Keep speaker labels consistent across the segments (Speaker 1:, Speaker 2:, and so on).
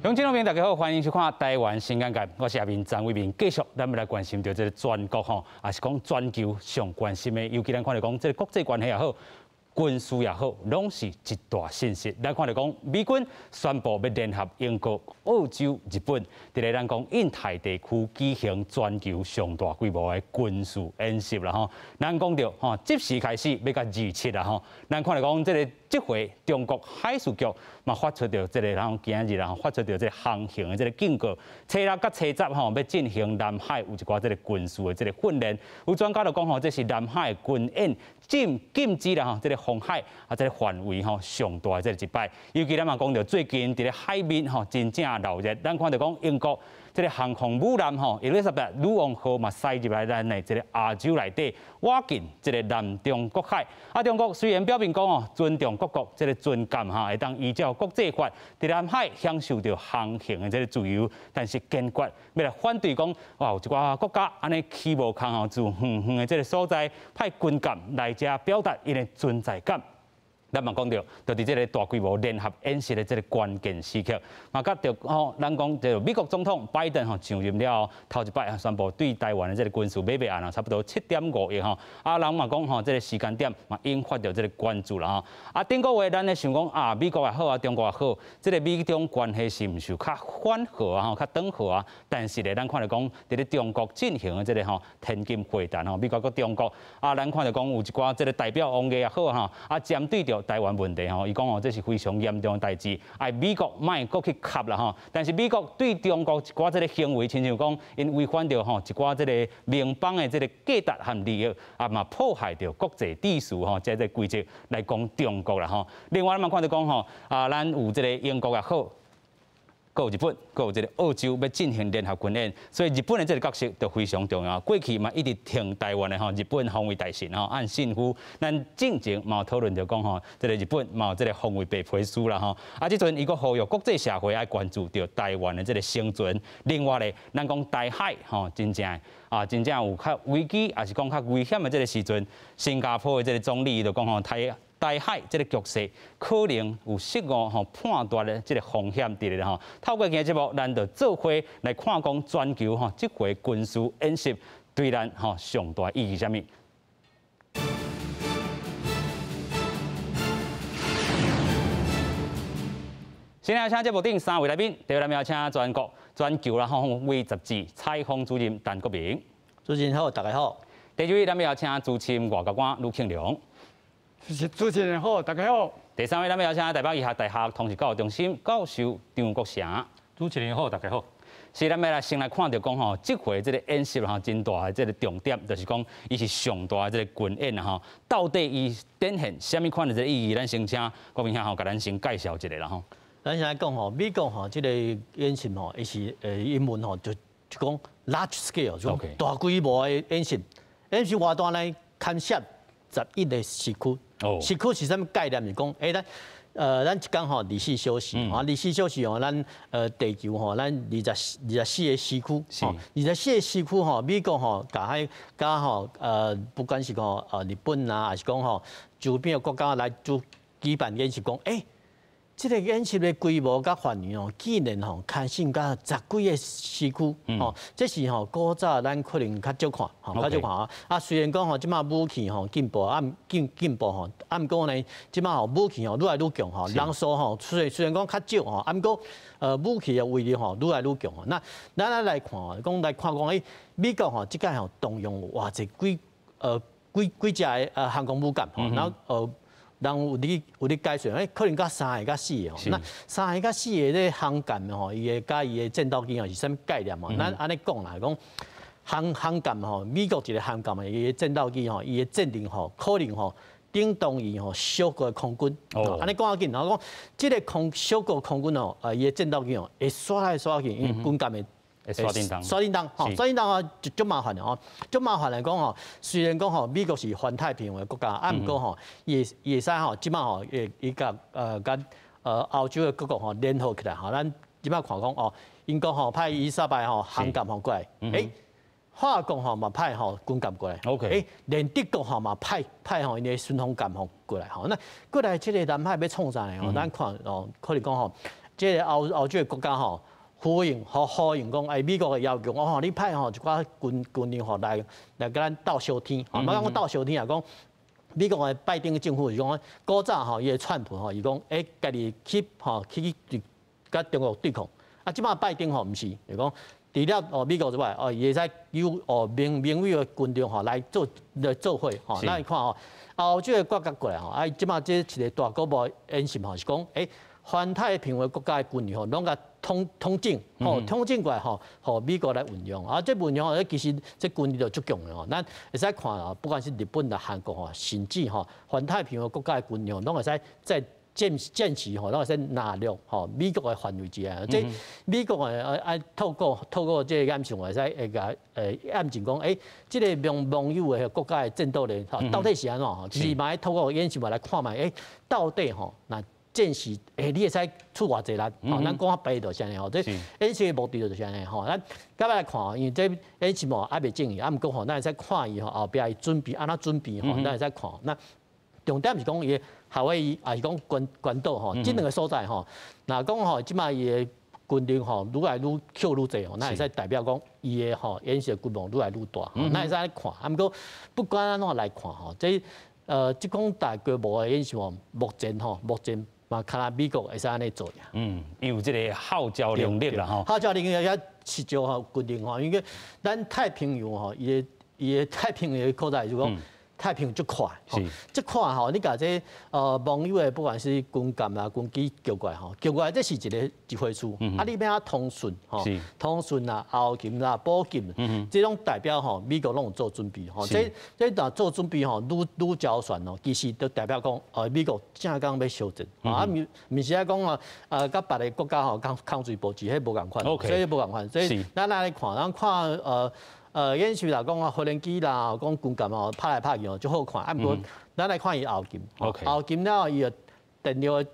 Speaker 1: 鄉親朋友大家好，歡迎收看《台灣新眼界》，我是阿明張偉明。繼續，咱們來關心著這個全國吼，也是講全球上關心的，尤其咱看著講這個國際關係也好，軍事也好，攏是一大信息。咱看著講，美軍宣布欲聯合英國、澳洲、日本，佇咧咱講印太地區舉行全球上大規模的軍事演習啦吼。咱講著吼，這時開始欲到27啦吼。咱看著講，這個這回中國海事局嘛發出著這個，然後今仔日然後發出著這個航行的這個警告，初六佮初十吼欲進行南海有一寡這個軍事的這個訓練。有專家就講吼，這是南海軍演禁禁止啦吼，這個紅海啊，這個範圍吼上大的這個一擺。尤其咱嘛講著最近佇咧海面吼真正鬧熱，咱看著講英國這個航空母艦吼，伊麗莎白女王號嘛駛入來咱的這個亞洲內底，倚近這個南中國海。啊，中國雖然表明講哦，尊重各國這個軍艦哈，會當依照國際法佇南海享受著航行的這個自由，但是堅決欲來反對講，哇，有一寡國家按呢起無空吼，自遠遠的這個所在派軍艦來遮表達𪜶的存在感。咱嘛講著，就佇這個大規模聯合演習的這個關鍵時刻，嘛佮著吼，咱講著美國總統拜登吼上任了後，頭一擺宣布對台灣的這個軍事買賣案啊，差不多7.5億吼。啊，人嘛講吼，這個時間點嘛引發著這個關注啦吼。啊，頂個月咱咧想講啊，美國也好啊，中國也好，這個美中關係是毋是有較緩和啊，吼，較轉和啊？但是咧，咱看著講，佇咧中國進行的這個吼天津會談吼，美國佮中國啊，咱看著講有一寡這個代表王毅也好吼，啊，針對著台灣問題吼，伊講哦，這是非常嚴重的代誌，愛美國莫閣去插啦吼。但是美國對中國一寡這個行為，親像講𪜶違反著吼一寡這個盟邦的這個價值和利益，啊嘛破壞著國際秩序吼，這個規則來講中國啦吼。另外，咱嘛看著講吼，啊，咱有這個英國也好，閣有日本，閣有這個澳洲欲進行聯合軍演，所以日本的這個角色就非常重要。過去嘛一直挺台灣的吼，日本防衛大臣吼岸信夫，咱進前嘛有討論著講吼，這個日本嘛有這個防衛白皮書啦吼。啊，這陣伊閣呼籲國際社會愛關注著台灣的這個生存。另外咧，咱講台海吼，真正啊，真正有較危機，抑是講較危險的這個時陣，新加坡的這個總理伊就講吼，台海這個局勢可能有失誤吼判斷的這個風險佇咧吼。透過今日節目，咱就做伙來看講全球吼這回軍事演習對咱吼上大意義啥物？先來請節目頂三位來賓，第一位邀請全國全球啦吼防衛雜誌採訪主任陳國明。
Speaker 2: 主持人好，大家好。
Speaker 1: 第二位咱們邀請資深外交官呂慶良。
Speaker 3: 主持人好，大家好。
Speaker 1: 第三位，咱們邀請台北醫學大學通識教育中心教授張國成。
Speaker 4: 主持人好，大家好。
Speaker 1: 是，咱們來先來看著講吼，這回這個演習吼，真大的這個重點，就是講伊是上大的這個軍演吼，到底伊展現啥物款的這個意義？咱先請國銘兄吼，共咱先介紹一下啦吼。
Speaker 2: 咱先來講吼，美國吼這個演習吼，伊是英文吼就講 large scale，就大規模的演習。演習偌大呢？牽涉11個時區。時區是啥物概念？是講，咱一工吼24小時，啊，二十四小時吼，咱地球吼，咱24個時區，二十四個時區吼，美國吼，共彼佮吼，不管是講日本啊，抑是講吼周邊的國家來做舉辦演習，講，這個演習的規模佮範圍哦，竟然吼牽涉到十幾個時區，吼，這是吼古早咱可能較少看，吼較少看啊。啊，雖然講吼，這馬武器吼進步啊，進步吼，啊，毋過呢，這馬吼武器吼愈來愈強吼，人數吼雖然講較少吼，啊，毋過武器的威力吼愈來愈強吼。那咱來看，講來看講，美國吼這擺吼動用偌濟幾幾隻的航空母艦吼，然後人有咧解說，可能到三个佮四个吼。那三个佮四个咧航艦吼，伊的佮伊的戰鬥機吼是啥物概念吼？咱按呢講啦，講航艦吼，美國一個航艦的伊的戰鬥機吼，伊的戰力吼，可能吼等同於吼小國的空軍。按呢講較緊，然後講這個空小國空軍吼，伊的戰鬥機吼會徙來徙去，因為軍艦的。
Speaker 1: 會徙振動，
Speaker 2: 徙振動，吼，徙振動啊，就足麻煩的吼，足麻煩來講吼，雖然講吼，美國是環太平洋的國家，啊，毋過吼，伊會使吼，這擺吼，會伊佮歐洲的各國吼聯合起來吼，咱這擺看講哦，英國吼派伊麗莎白吼航艦吼過來，法國吼嘛派吼軍艦過來連德國吼嘛派吼𪜶的巡防艦吼過來吼，那過來這個南海欲創啥呢？吼，咱看哦，可能講吼。這個歐洲的國家吼，呼應和呼應講，哎，美國的要求，我吼你派吼一寡軍力吼來共咱鬥相天，吼，毋講鬥相天啊，講美國的拜登政府是講，古早吼伊的川普吼，伊講，欸，家己去吼去佮中國對抗，啊，這擺拜登吼毋是，就講除了哦美國之外，哦伊會使有哦盟友的軍隊吼來做伙吼，咱來看吼，歐洲的國家過來吼，啊，這擺這一個大規模演習吼是講，欸，環太平洋國家的軍力吼，攏共統整吼，統整過來吼，予美國來運用。啊，這運用吼，其實這軍力就足強的吼。咱會使看啊，不管是日本啦、韓國吼，甚至吼環太平洋國家的軍力，攏會使在戰時吼，攏會使納入吼美國的範圍之內。這美國的啊，透過這個演習，會使會共驗證講，欸，這個盟友的國家的戰鬥力吼，到底是按怎吼？其實嘛，透過演習嘛來看覓，欸，到底吼若戰時，欸，你會使出偌濟力？吼，咱講較白就是按呢吼，這演習的目的就是按呢吼。咱接來看，因為這演習嘛猶未進行，啊，毋過吼，咱會使看伊吼後壁伊準備按怎準備吼，咱會使看。那重點是講伊夏威夷，抑是講關島吼，這兩個所在吼，若講吼，這擺伊的軍力吼愈來愈扣愈濟吼，咱會使代表講伊的吼演習的規模愈來愈大，咱會使看。啊，毋過不管按怎來看吼，這款大規模的演習吼，目前嘛，看來美國會使按呢做。
Speaker 1: 嗯，有這個號召能力啦吼。
Speaker 2: 號召能力也實招吼軍力吼，因為咱太平洋吼，伊的太平洋的擴大就講太平洋足闊，足闊吼，你共這盟友的不管是軍艦啦、軍機叫過來吼，叫過來這是一回事。啊，你欲按怎通訊吼，通訊啦、後勤啦、補給，這攏代表吼美國攏有做準備吼。這若做準備吼，愈周全哦，其實就代表講，美國正講欲相戰。啊，毋是愛講啊，佮別个國家吼空喙報紙，彼無仝款，所以無仝款。所以咱來看，咱看演習來講啊，無人機啦，講軍艦哦，拍來拍去哦，足好看。啊，毋過咱來看伊後勤，後勤了後伊個電力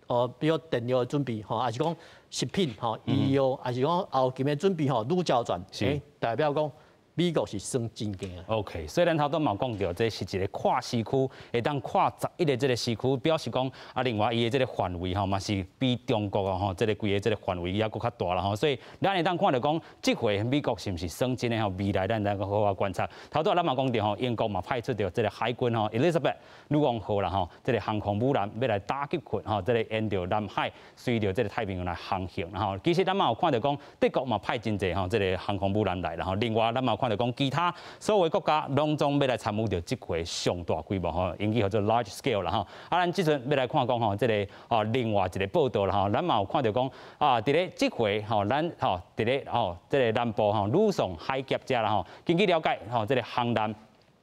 Speaker 2: 哦，比如電力的準備吼，抑是講食品吼、醫藥，抑是講後勤的準備吼，愈周全，代表講美國是算真驚。
Speaker 1: OK，所以咱頭拄嘛有講著，這是一個跨時區，會當跨11個這個時區，表示講啊，另外伊的這個範圍吼嘛是比中國啊吼，這個規个這個範圍猶閣較大啦吼，所以咱會當看著講，這回美國是毋是算真的吼？未來咱來閣好好觀察。頭拄咱嘛講著吼，英國嘛派出著這個海軍吼，Elizabeth 女王號啦吼，這個航空母艦欲來打擊群吼，這個沿著南海隨著這個太平洋來航行啦吼。其實咱嘛有看著講，德國嘛派真濟吼，這個航空母艦來啦吼。另外咱嘛有看著講，其他所有國家攏總欲來參與著這回上大規模吼，英語叫做 large scale 啦吼。啊，咱這陣欲來看講吼，這個啊另外一個報道啦吼，咱嘛有看著講啊，佇咧這回吼，咱吼佇咧吼這個南部吼呂宋海峽遮啦吼，根據了解吼，這個航艦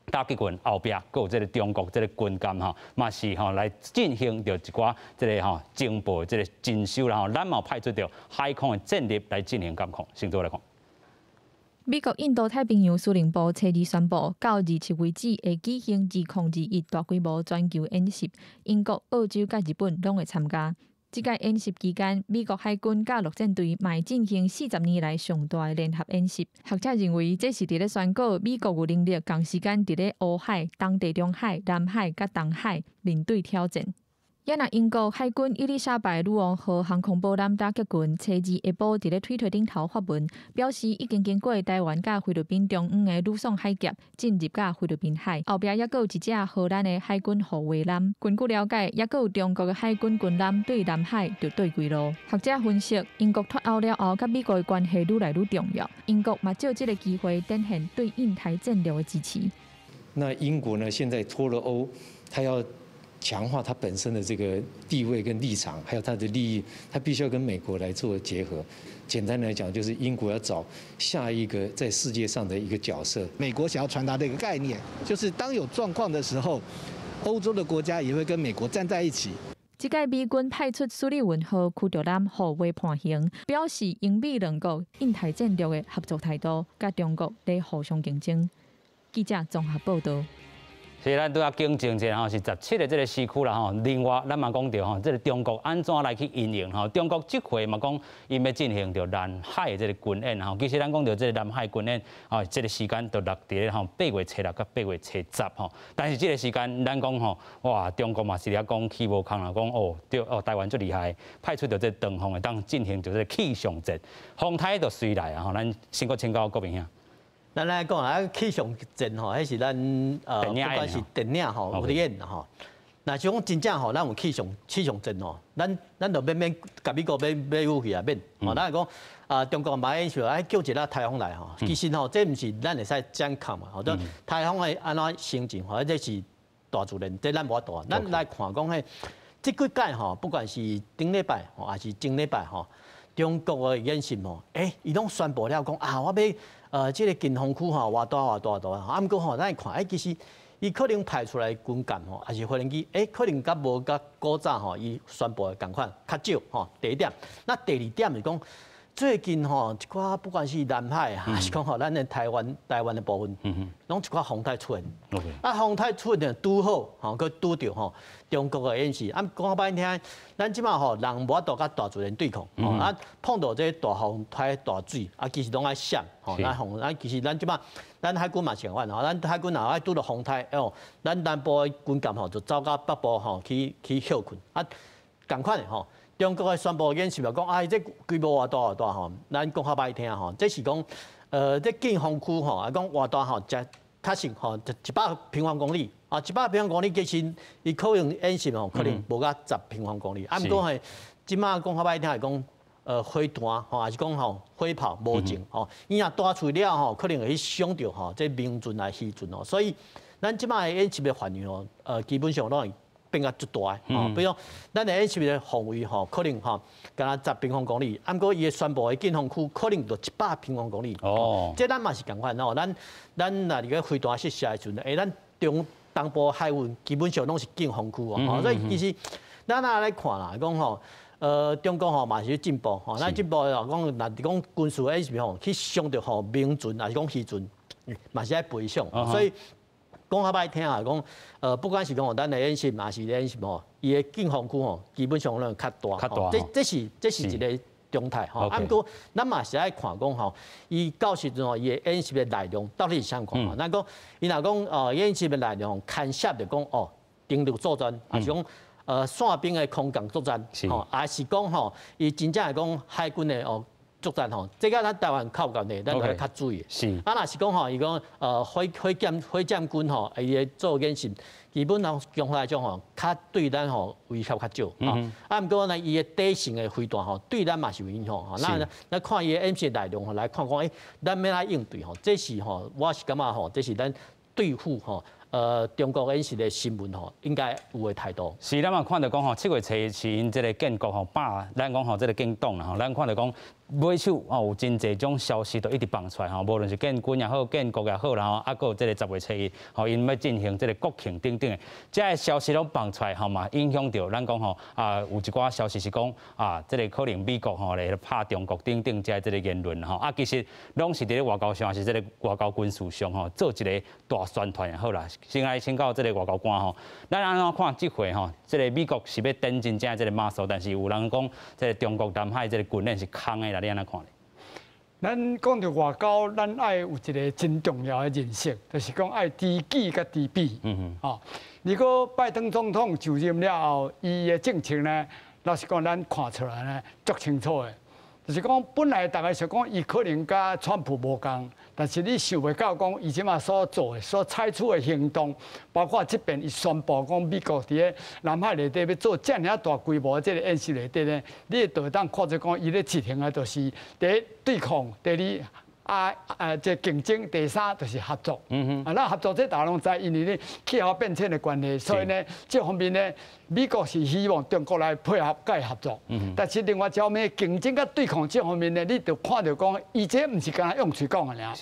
Speaker 1: 打擊群後壁，閣有這個中國這個軍艦吼，嘛是吼來進行著一寡這個吼情報這個偵搜啦吼，咱嘛有派出著海空的戰力來進行監控。先做來看。
Speaker 4: 美國印度太平洋司令部初二宣布，到27為止會舉行2021大規模全球演習，英國、澳洲佮日本攏會參加。這屆演習期間，美國海軍佮陸戰隊嘛會進行40年來上大的聯合演習。學者認為，這是佇咧宣告美國有能力仝時間佇咧烏海、東地中海、南海佮東海面對挑戰。也若英國海軍伊麗莎白女王號航空母艦打擊群，初二下晡佇咧推特頂頭發文，表示已經經過台灣佮菲律賓中央的呂宋海峽，進入到菲律賓海。後壁猶閣有一隻荷蘭的海軍護衛艦。根據了解，猶閣有中國的海軍軍艦對南海著對歸路。學者分析，英國脫歐了後，佮美國的關係愈來愈重要。英國嘛藉這個機會展現對印太戰略的支持。
Speaker 5: 那英國呢？現在脫了歐，他要強化它本身的這個地位跟立場，還有它的利益，它必須要跟美國來做結合。簡單來講，就是英國要找下一個在世界上的一個角色。
Speaker 6: 美國想要傳達的一個概念，就是當有狀況的時候，歐洲的國家也會跟美國站在一起。
Speaker 4: 這屆美軍派出蘇利文號驅逐艦護衛伴行，表示英美兩國印太戰略的合作態度，佮中國咧互相競爭。記者綜合報導。
Speaker 1: 所以咱拄仔更正一下吼，是17个這个時區啦吼。另外，咱嘛講著吼，這个中國按怎來去因應吼？中國這回嘛講，𪜶欲進行著南海這个軍演吼。其實咱講著這个南海軍演吼，這个時間就落佇咧吼8月初6佮8月初10吼。但是這个時間，咱講吼，哇，中國嘛是咧講起無空啦，講哦，對哦，台灣足厲害，派出著這個長風會當進行著這個氣象戰，風颱就隨來啊吼。咱先閣請教國銘兄。
Speaker 2: 咱來講啊，氣象戰吼，彼是咱不管是電影吼，有咧演吼。若是講真正吼，咱有氣象戰吼，咱就免免共美國買買武器啊，免。吼，咱講啊，中國嘛演習愛叫一個颱風來吼，其實吼，這毋是咱會使掌控嘛。吼，這颱風會按怎生成吼，這是大自然，這咱無法度。咱來看講彼，這幾擺吼，不管是頂禮拜吼，抑是前禮拜吼，中國的演習吼，欸，伊攏宣布了講啊，我欲這个禁防區吼，偌大偌大大，啊，毋過吼，咱來看，欸，其實伊可能派出來軍艦吼，抑是飛行機，欸，可能較無佮古早吼，伊宣布的仝款較少吼。第一點，那第二點是講，最近吼一寡不管是南海，抑是講吼咱的台灣的部分，攏一寡風颱出現。啊，風颱出現拄好吼，閣拄著吼中國的演習。啊，講較歹聽，咱這馬吼人無法度佮大自然對抗，啊，碰著這大風颱大水，啊，其實攏愛閃吼。咱風，咱其實咱這馬，咱海軍嘛是仝款吼，咱海軍若愛拄著風颱，哦，咱南部的軍艦吼就走到北部吼去歇睏。啊，仝款的吼。中國的宣布演習講，啊，這規模偌大偌大吼，咱講較歹聽吼，這是講，這禁防區吼，啊，講偌大吼，才確實吼，100平方公里，啊，一百平方公里其實伊可能演習吼，可能無到10平方公里，啊，毋過係這馬講較歹聽係講，火彈吼，抑是講吼火炮無情吼，伊若彈出了吼，可能會去傷著吼，這民船啊漁船哦，所以咱這馬的演習的範圍吼，基本上攏會變甲足大的，吼，比如講，咱的演習的範圍吼，可能吼，敢若10平方公里，啊，毋過伊的宣布的禁防區可能就100平方公里。哦，這咱嘛是仝款吼，咱若佇個飛彈試射的時陣，欸，咱中東部海域基本上攏是禁防區哦，所以其實咱若來看啦，講吼，中國吼嘛是進步吼，咱進步吼講，若是講軍事演習吼，去傷著吼民船，抑是講漁船，嘛是愛賠償，所以。講較歹聽啊，講不管是講咱的演習，抑是演習吼，伊的禁防區吼，基本上攏較大，
Speaker 1: 較大。
Speaker 2: 這是一個狀態吼。啊，毋過咱嘛是愛看講吼，伊到時陣吼，伊的演習的內容到底是啥款吼？咱講伊若講哦，演習的內容牽涉著講哦，登陸作戰，抑是講傘兵的空降作戰，吼，抑是講吼，伊真正會講海軍的哦作戰吼，這个咱台灣較有關係，咱就較注意。啊，若是講吼，伊講火箭軍吼，伊會做演習，基本上相對來講吼，較對咱吼威脅較少。啊，毋過呢，伊的底線的飛彈吼，對咱嘛是有影響吼。那咱看伊的演習內容吼，來看講，欸，咱欲按怎應對吼？這是吼，我是感覺吼，這是咱對付吼中國演習的新聞吼，應該有的態度。
Speaker 1: 是，咱嘛看著講吼，7月初是𪜶這个建國吼百，咱講吼這个建黨啦吼，咱看著講尾手哦有真濟種消息都一直放出來吼，無論是建軍也好，建國也好啦吼，啊，閣有這个10月初1，吼，𪜶欲進行這个國慶等等的，這个消息攏放出來吼嘛，影響著咱講吼啊，有一寡消息是講啊，這个可能美國吼來拍中國等等這這个言論吼，啊，其實攏是佇咧外交上，抑是這个外交軍事上吼，做一个大宣傳也好啦。先來請教這个外交官吼，咱按怎看這回吼，這个美國是欲展真正這个 muscle，但是有人講這个中國南海這个軍演是空的啦，你按怎看咧？
Speaker 3: 咱講著外交，咱愛有一个真重要的認識，就是講愛知己佮知彼。吼，如果拜登總統就任了後，伊的政策呢，老實講，咱看出來呢，足清楚的。就是講，本來大家想講，伊可能佮川普無仝，但是你想袂到講，伊這馬所做的、所採取的行動，包括這遍伊宣布講美國佇咧南海內底欲做遮爾大規模的這个演習內底呢，你就會當看出講，伊咧執行的就是第一對抗，第二這競爭，第三就是合作。啊，咱合作這大家攏知，因為咧氣候變遷的關係，所以呢，這方面呢，美國是希望中國來配合佮伊合作。但是另外一方面，競爭佮對抗這方面呢，你就看著講，伊這毋是干焦用喙講的爾。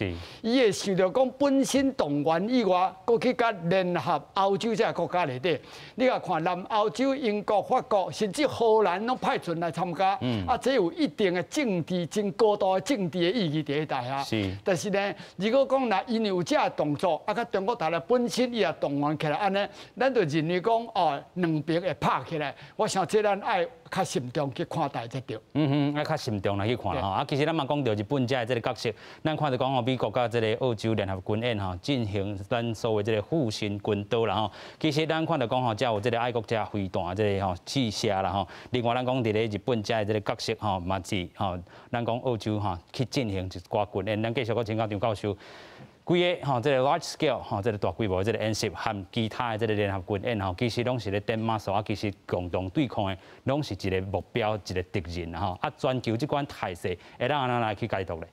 Speaker 3: 伊會想著講本身動員以外，閣去佮聯合歐洲這个國家內底。你若看南歐洲、英國、法國，甚至荷蘭攏派船來參加。啊，這有一定的政治、真高度的政治的意義佇咧內下。啊。但是呢，如果講若𪜶有這个動作，啊，佮中國大陸本身伊也動員起來，按呢，咱就認為講哦，兩邊會拍起來。我想這咱愛較慎重去看待才對。
Speaker 1: 嗯哼，愛較慎重來去看吼。啊，其實咱嘛講著日本遮的這个角色，咱看著講吼，美國佮這个澳洲聯合軍演吼，進行咱所謂這个護身軍刀啦吼。其實咱看著講吼，遮有這个愛國者飛彈這个吼試射啦吼。另外，咱講佇咧日本遮的這个角色吼，嘛是吼，咱講澳洲吼去進行一寡軍演。咱繼續閣請教張教授。規個吼，這个 large scale 吼，這个大規模的這个演習和其他的這个聯合軍演吼，其實攏是咧點馬數啊，其實共同對抗的攏是一個目標，一個敵人吼。啊，全球這款態勢會當按怎來去解讀咧？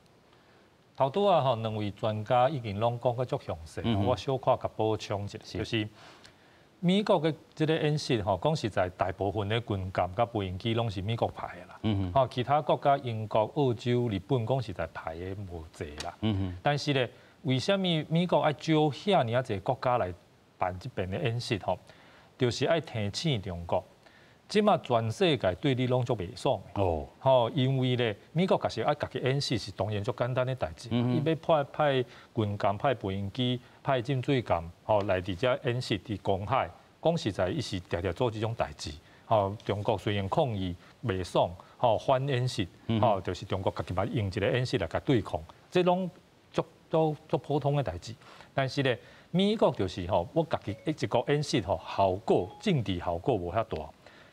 Speaker 7: 頭拄仔吼，兩位專家已經攏講甲足詳細，我小可共補充一下，就是美國的這个演習吼，講實在，大部分的軍艦佮飛行機攏是美國派的啦。吼，其他國家英國、澳洲、日本講實在派的無濟啦。但是咧，為啥物美國愛招遐爾仔濟國家來辦這邊的演習吼？就是愛提醒中國，這馬全世界對你攏足袂爽的。吼，因為咧，美國確實愛家己演習是當然足簡單的代誌。伊欲派軍艦、派飛行機、派潛水艦，吼來佇遮演習佇公海。講實在，伊是定定做這種代誌。吼，中國雖然抗議袂爽，吼反演習，吼就是中國家己嘛用一个演習來共對抗，這攏足都足普通的代誌。但是咧，美國就是吼，我家己一個演習吼，效果政治效果無遐大。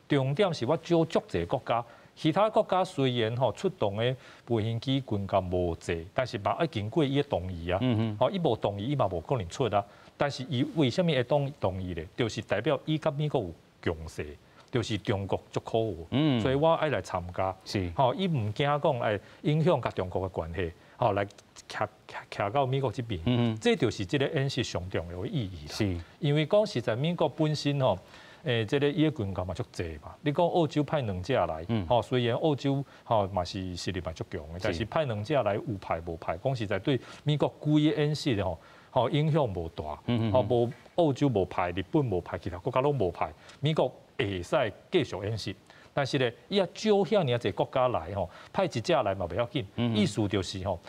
Speaker 7: 重點是我招足濟國家，其他國家雖然吼出動的飛行機軍艦無濟，但是嘛愛經過伊的同意啊。吼，伊無同意，伊嘛無可能出啊。但是伊為啥物會當同意咧？就是代表伊佮美國有共識，就是中國足可惡，所以我愛來參加。吼，伊毋驚講會影響佮中國的關係，吼來徛徛到美國這邊。這就是這个演習上重要的意義啦。因為講實在，美國本身吼，這个伊的軍艦嘛足濟嘛。你講澳洲派兩隻來，吼，雖然澳洲吼嘛是實力嘛足強的，但是派兩隻來有派無派，講實在對美國規个演習吼，吼影響無大。吼無澳洲無派，日本無派，其他國家攏無派，美國會使繼續演習。但是咧，伊也招遐爾濟國家來吼，派一隻來嘛袂要緊，意思就是吼，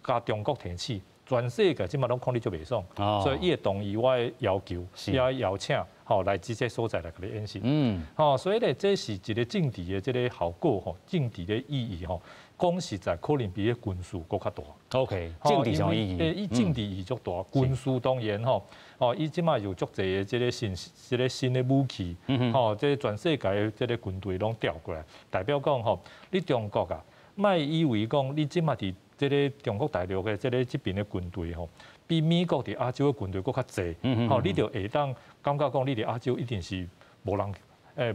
Speaker 7: 共中國提醒，全世界這馬攏看你足袂爽，所以伊會同意我的要求，也邀請吼來這些所在來共你演習。吼，所以咧，這是一個政治的這个效果吼，政治的意義吼，講實在可能比彼軍事閣較大。
Speaker 1: OK，政治上意義。
Speaker 7: 伊政治意義足大，軍事當然吼，哦，伊這馬有足濟的這个新這个新的武器，吼，這全世界的這个軍隊攏調過來，代表講吼，你中國啊，莫以為講你這馬佇這个中國大陸的這个這邊的軍隊吼，比美國佇亞洲的軍隊閣較濟，吼，你就會當感覺講你佇亞洲一定是無人，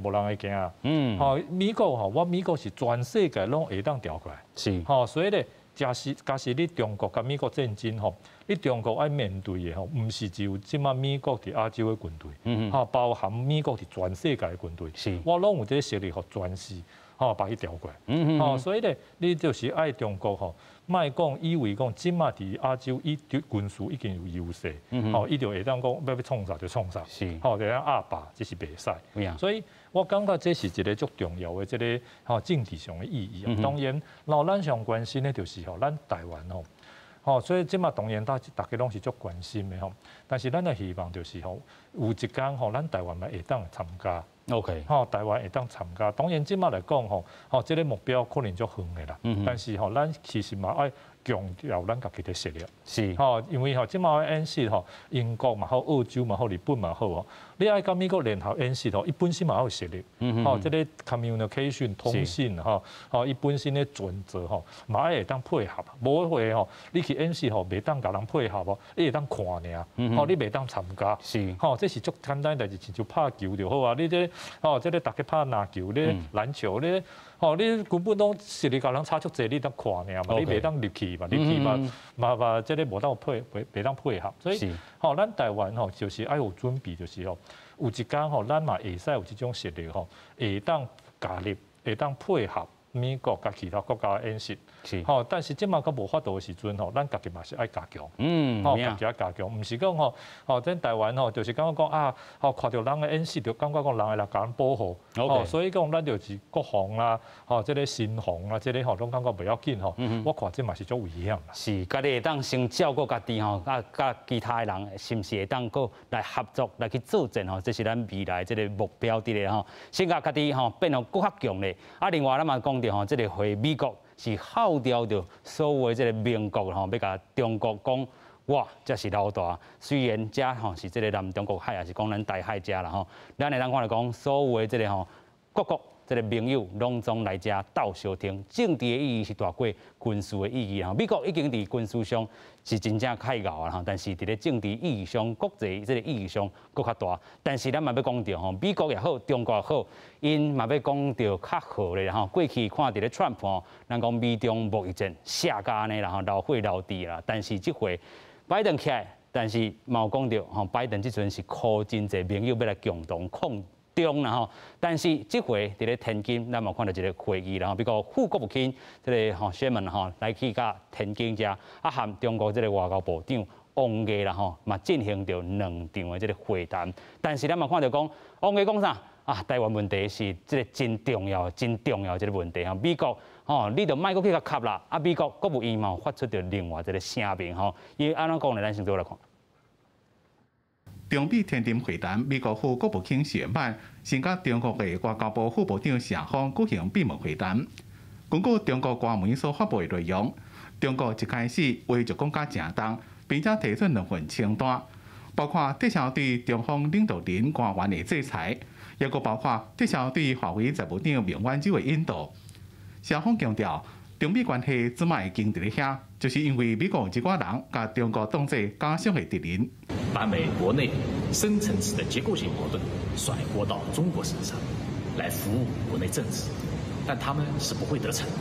Speaker 7: 無人會驚啊。吼，美國吼，我美國是全世界攏會當調過來。吼，所以咧，假使你中國佮美國戰爭吼，你中國愛面對的吼，毋是只有這馬美國佇亞洲的軍隊，吼，包含美國佇全世界的軍隊。我攏有這个實力，予全市吼把伊調過來。吼，所以咧，你就是愛中國吼，莫講以為講這馬佇亞洲伊軍事已經有優勢，吼，伊就會當講欲創啥就創啥，吼，就當壓霸，這是袂使。所以我感覺這是一個足重要的這个吼政治上的意義啊。當然，然後咱上關心的就是吼，咱台灣吼，吼，所以這馬當然大家攏是足關心的吼。但是咱的希望就是吼，有一天吼，咱台灣嘛會當參加。 吼，台灣會當參加。當然，這馬來講吼，吼，這个目標可能足遠的啦。但是吼，咱其實嘛愛強調咱家己的實力。吼，因為吼，這馬演習吼，英國嘛好，澳洲嘛好，日本嘛好吼，你愛佮美國聯合演習吼，伊本身嘛有實力。吼，這个 communication 通信吼，吼，伊本身的準則吼，嘛愛會當配合。無的話吼，你去演習吼，袂當共人配合哦，你會當看爾，吼，你袂當參加。吼，這是足簡單代誌，親像拍球就好啊。你這吼，這个大家拍籃球，你籃球，你吼，你根本攏實力共人差足濟，你當看爾嘛，你袂當入去嘛，入去嘛嘛這个無當配，袂當配合。所以吼，咱台灣吼就是愛有準備，就是吼，有一天吼，咱嘛會使有這種實力吼，會當加入，會當配合。美國佮其他國家的演習，吼，但是這馬閣無法度的時陣吼，咱家己嘛是愛加強，吼，家己愛加強，毋是講吼，吼，咱台灣吼，就是感覺講啊，吼，看著人的演習，就感覺講人會來共咱保護，吼，所以講咱就是國防啦，吼，這个心防啦，這个吼，攏感覺袂要緊吼，我看這嘛是足危險啦。
Speaker 1: 是，家己會當先照顧家己吼，啊，佮其他的人是毋是會當閣來合作來去作戰吼？這是咱未來這个目標佇咧吼，先共家己吼變予閣較強咧。啊，另外咱嘛講著吼，這个會美國是號召著所有這个盟國吼，欲共中國講，我才是老大。雖然遮吼是這个南中國海，抑是講咱台海遮啦吼，咱會當看著講，所有的這个吼各國這个盟友攏總來遮鬥相挺，政治的意義是大過軍事的意義吼。美國已經佇軍事上是真正較𠢕啊吼，但是佇咧政治意義上、國際這个意義上閣較大。但是咱嘛欲講著吼，美國也好，中國也好，𪜶嘛欲講著較好咧吼。過去看佇咧川普吼，咱講美中貿易戰寫甲按呢啦吼，流血流滴啦。但是這回拜登起來，但是嘛有講著吼，拜登這陣是箍真濟盟友欲來共同抗中啦吼，但是這回佇咧天津，咱嘛看著一个會議啦吼，美國副國務卿這个吼謝曼吼來去佮天津遮，啊和中國這个外交部長王毅啦吼，嘛進行著兩場的這个會談。但是咱嘛看著講，王毅講啥啊？台灣問題是這个真重要、真重要這个問題吼，美國吼，你著莫閣去共插啦。啊，美國國務院嘛發出著另外一個聲明吼，伊按怎講呢？咱先做來看。
Speaker 8: 中美天津會談，美國副國務卿謝曼先佮中國的外交部副部長謝鋒舉行閉門會談。根據中國官媒所發布的內容，中國一開始話就講甲誠重，並且提出兩份清單，包括撤銷對中方領導人官員的制裁，抑閣包括撤銷對華為財務長孟晚舟的引渡。謝鋒強調，中美關係這擺會僵佇咧遐，就是因為美國有一寡人共中國當做假想的敵人，
Speaker 9: 把美國內深層次的結構性矛盾甩鍋到中國身上，來服務國內政治，但他們是不會得逞的。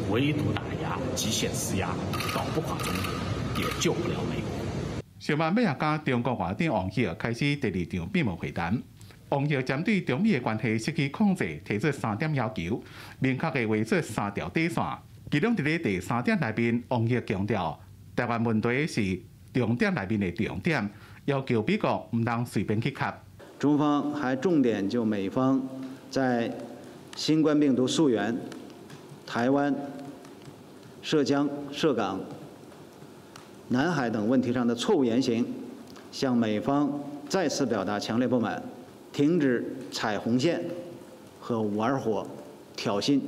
Speaker 9: 圍堵打壓、極限施壓，搞不垮中國，也救不了美國。
Speaker 8: 謝曼尾仔佮中國外長王毅開始第二場閉門會談。王毅針對中美的關係失去控制，提出三點要求，明確的畫出三條底線。其中佇咧第三點內面，王毅強調，台灣問題是重點內面的重點，要求美國毋通隨便去插。
Speaker 10: 中方還重點就美方在新冠病毒溯源、台灣、涉疆、涉港、南海等問題上的錯誤言行，向美方再次表達強烈不滿，停止踩紅線和玩火挑釁。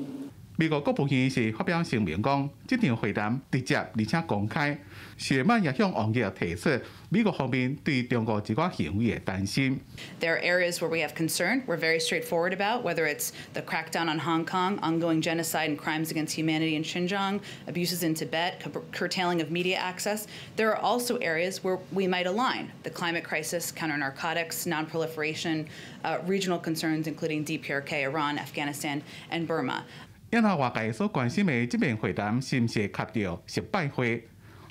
Speaker 8: 美國國務院是發表聲明講，這場會談直接而且公開。謝曼也向王毅提出美國方面對中國一寡行為的擔心。
Speaker 11: There are areas where we have concern. We're very straightforward about whether it's the crackdown on Hong Kong, ongoing genocide and crimes against humanity in Xinjiang, abuses in Tibet, curtailing of media access. There are also areas where we might align: the climate crisis, counter narcotics, non-proliferation, regional concerns including DPRK, Iran, Afghanistan, and Burma.
Speaker 8: 因為外界所關心的這遍會談是毋是會卡著習拜會？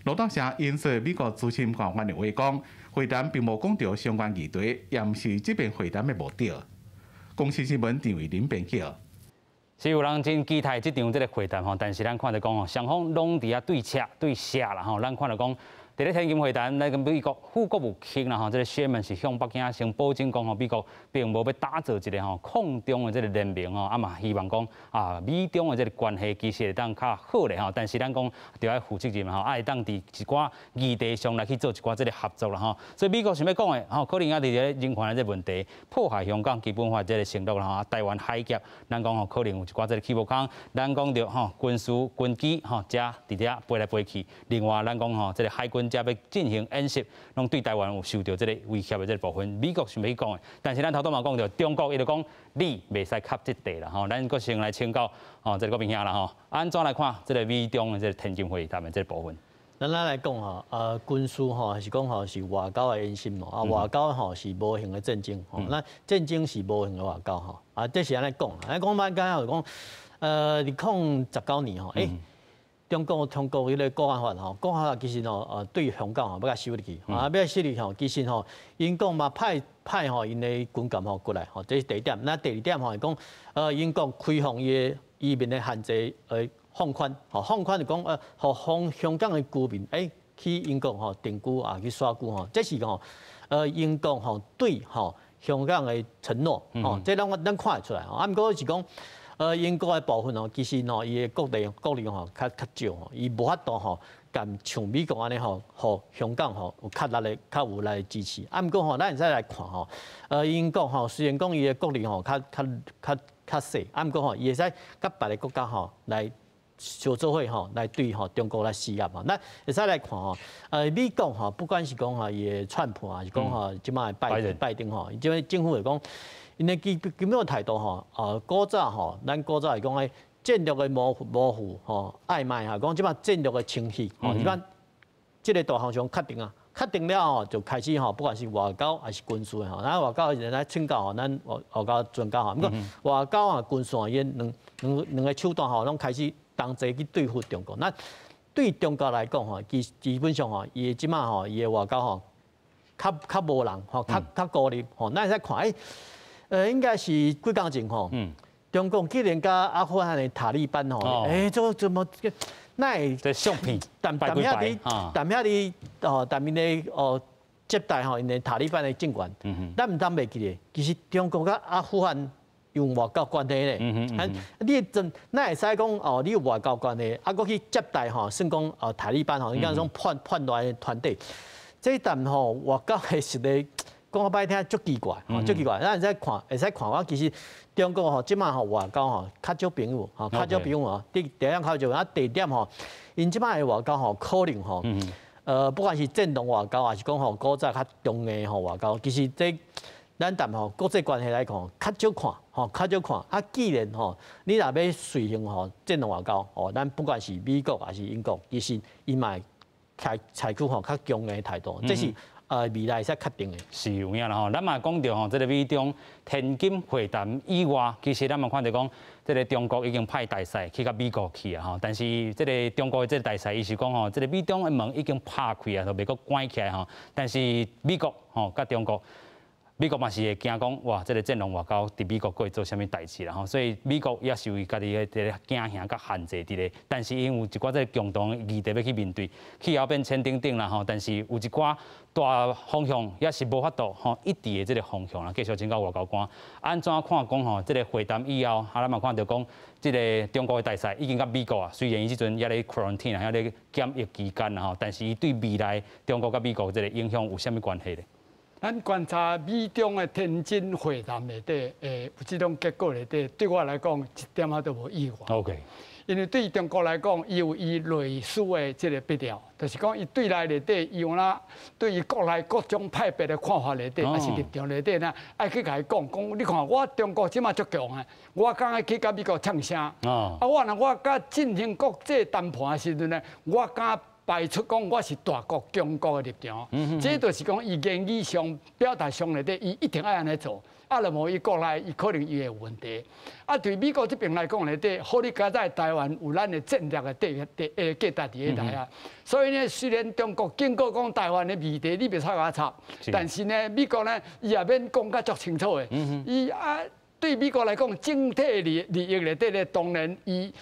Speaker 8: 路透社引述美國資深官員的話講，會談並無講著相關議題，也毋是這遍會談的目的。公視新聞陳慧琳編輯。
Speaker 1: 是有人真期待這場這个會談吼，但是咱看著講吼，雙方攏佇遐對切對寫啦吼，咱看著講。佇咧天津會談，那個美國副國務卿啦吼，這个謝曼是向北京先保證講吼，美國並無欲打造一个吼抗中的這个聯盟吼，啊嘛希望講啊美中的這个關係其實會當較好咧吼，但是咱講著愛負責任吼，啊會當佇一寡議題上來去做一寡這个合作啦吼。所以美國想欲講的吼，可能猶佇咧人權的這個問題，破壞香港基本法這个承諾啦吼，台灣海峽，咱講吼可能有一寡這个起無空，咱講著吼軍事軍機吼遮佇遮飛來飛去，另外咱講吼這个海軍遮欲進行演習，攏對台灣有受著這个威脅的這个部分，美國想欲去講的，但是咱頭拄嘛講著，中國伊就講你袂使插這塊啦吼，咱閣先來請教吼這个國銘兄啦吼，按怎來看這个美中的這个天津會談的這个部分？
Speaker 2: 咱來講吼，軍事吼還是講吼是外交的延伸吼，啊外交吼是無形的戰爭，吼，那戰爭是無形的外交吼，啊這是按呢講，按呢講咱剛才有講，2019年吼，中國通過彼个國安法吼，國安法其實吼，對香港吼欲共收入去，啊欲共收入去吼，其實吼，英國嘛派派吼𪜶的軍艦吼過來，吼，這是第一點。那第二點吼，講，英國開放伊的移民的限制放寬，吼放寬就講予香港的居民去英國吼定居啊，去徙居吼，這是吼英國吼對吼香港的承諾，吼，這咱看會出來吼。啊，毋過是講，英國的部分吼，其實吼伊的國力吼較少吼，伊無法度吼，共像美國按呢吼，予香港吼有較力的、較有力的支持。啊，毋過吼，咱會使來看吼，英國吼雖然講伊的國力吼較細，啊，毋過吼，伊會使佮別的國家吼來相做伙吼，來對吼中國來施壓吼。咱會使來看吼，美國吼，不管是講吼伊的川普還是講吼這擺拜登吼，這擺政府來講，𪜶的基本態度吼，古早吼，咱古早是講的戰略的模糊吼曖昧吼，講這擺戰略的清晰吼，這擺這個大方向確定啊，確定了後就開始吼，不管是外交還是軍事的吼，咱外交是來請教吼，咱外交專家吼，毋過外交啊軍事啊，伊兩個手段吼，攏開始同齊去對付中國。那對中國來講吼，基本上吼，伊這擺吼，伊的外交吼，較無人吼，較孤立吼，咱會使看應該是幾工前吼，中共竟然佮阿富汗的塔利班吼，這怎麼那會
Speaker 1: 這相片，
Speaker 2: 淡淡遐佇淡遐佇哦，淡𪜶的哦接待吼，𪜶的塔利班的政權，咱毋通袂記得，其實中國佮阿富汗有外交關係咧。啊，你真哪會使講哦？你有外交關係，啊，閣去接待吼，算講哦塔利班吼，你講種叛亂的團體，這段吼外交的實力，講較歹聽，足奇怪，吼，足奇怪。咱會使看，會使看我其實中國吼，這擺吼外交吼較少朋友，吼較少朋友吼。第一點較少，啊，第二點吼，𪜶這擺的外交吼可能吼，不管是戰狼外交，還是講吼古早較強硬吼外交，其實這咱談吼國際關係來看，較少看，吼較少看。啊，既然吼你若欲遂行吼戰狼外交，吼咱不管是美國還是英國，其實伊嘛會採取吼較強硬的態度，這是未來會使確定的。
Speaker 1: 是有影啦吼，咱嘛講著吼，這個美中天津會談以外，其實咱嘛看著講，這個中國已經派大使去到美國去啊吼，但是這個中國的這個大使伊是講吼，這個美中的門已經拍開啊，都袂閣關起來吼。但是美國吼佮中國，美國嘛是會驚講，哇，這個戰狼外交佇美國閣會做啥物代誌啦吼，所以美國也是有家己的這個驚嚇佮限制佇咧。但是𪜶有一寡這個共同議題欲去面對，氣候變遷等等啦吼。但是有一寡大方向也是無法度吼一致的這個方向啦。繼續請教外交官，按怎看講吼？這個會談以後，啊，咱嘛看著講，這個中國的大使已經佮美國啊，雖然伊這陣猶咧 quarantine 啊，猶咧檢疫期間啦吼，但是伊對未來中國佮美國這個影響有啥物關係咧？
Speaker 3: 咱觀察美中的天津會談內底，有這種結果內底，對我來講一點仔都無意外。 因為對中國來講，伊有伊類似的這個必要，就是講伊對內內底，伊有哪對伊國內各種派別的看法內底，還是立場內底呢，愛去共伊講講，你看我中國這馬足強的，我敢愛去佮美國嗆聲。啊，我若我佮進行國際談判的時陣呢，我敢擺出講我是大國強國的立場，這就是講伊言語上表達上內底，伊一定愛按呢做。啊，若無伊國內，伊可能伊會有問題。啊，對美國這邊來講內底，好你佳哉台灣有咱的戰略的地價值佇彼內啊。所以呢，雖然中國警告講台灣的議題你袂使共我插，但是呢，美國呢，伊也免講甲足清楚的。伊啊，對美國來講，整體利益內底咧，當然伊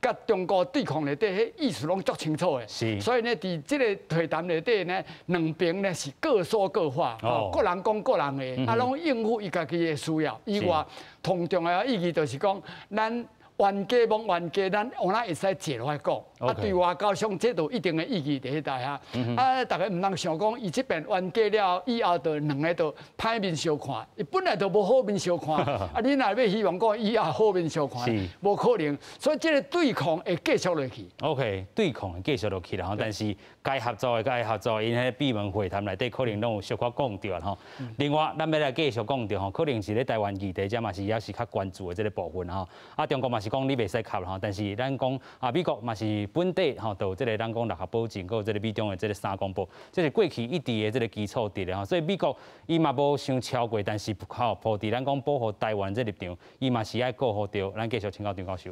Speaker 3: 佮中國對抗內底，彼意思攏足清楚的。所以呢，佇這個會談內底呢，兩邊呢是各說各話，各人講各人的，啊，攏應付伊家己的需要。以外，同重要的意義就是講，咱冤家罔冤家，咱有哪會使坐落來講。啊，對外交上這都有一定的意義佇彼內遐。啊，大家毋通想講，伊這邊冤家了以後，就兩个就歹面相看。伊本來就無好面相看。啊，你若欲希望講以後好面相看，無可能。所以這個對抗會繼續落去。
Speaker 1: OK，對抗會繼續落去啦吼。但是該合作的該合作，𪜶彼閉門會談內底可能攏有小可講著吼。另外，咱欲來繼續講著吼，可能是咧台灣議題，這嘛是也是較關注的這個部分吼。啊，中國嘛是講你袂使插吼，但是咱講啊，美國嘛是本底吼，就有這個咱講六合保證，閣有這個美中的這個三公報，這是過去一致的這個基礎佇咧吼。所以美國伊嘛無傷超過，但是吼，抱佇咱講保護台灣這立場，伊嘛是愛顧好著。咱繼續請教張教授。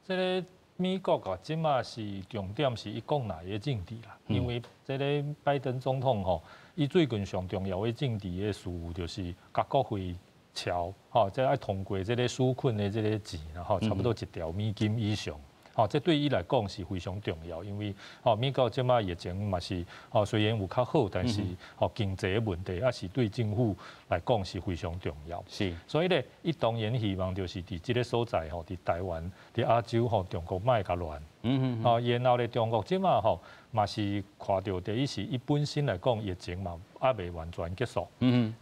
Speaker 7: 這個美國啊，這馬是重點是伊國內的政治啦，因為這個拜登總統吼，伊最近上重要的政治的事務就是共國會橋，吼，這愛通過這个紓困的這个錢，吼，差不多1兆美金以上。吼，這對伊來講是非常重要，因為吼美國這擺疫情嘛是吼雖然有較好，但是吼經濟的問題抑是對政府來講是非常重要。所以咧，伊當然希望就是佇這个所在吼，佇台灣、佇亞洲吼，中國莫共亂。吼，然後咧，中國這擺吼嘛是看著第一是伊本身來講疫情嘛猶未完全結束。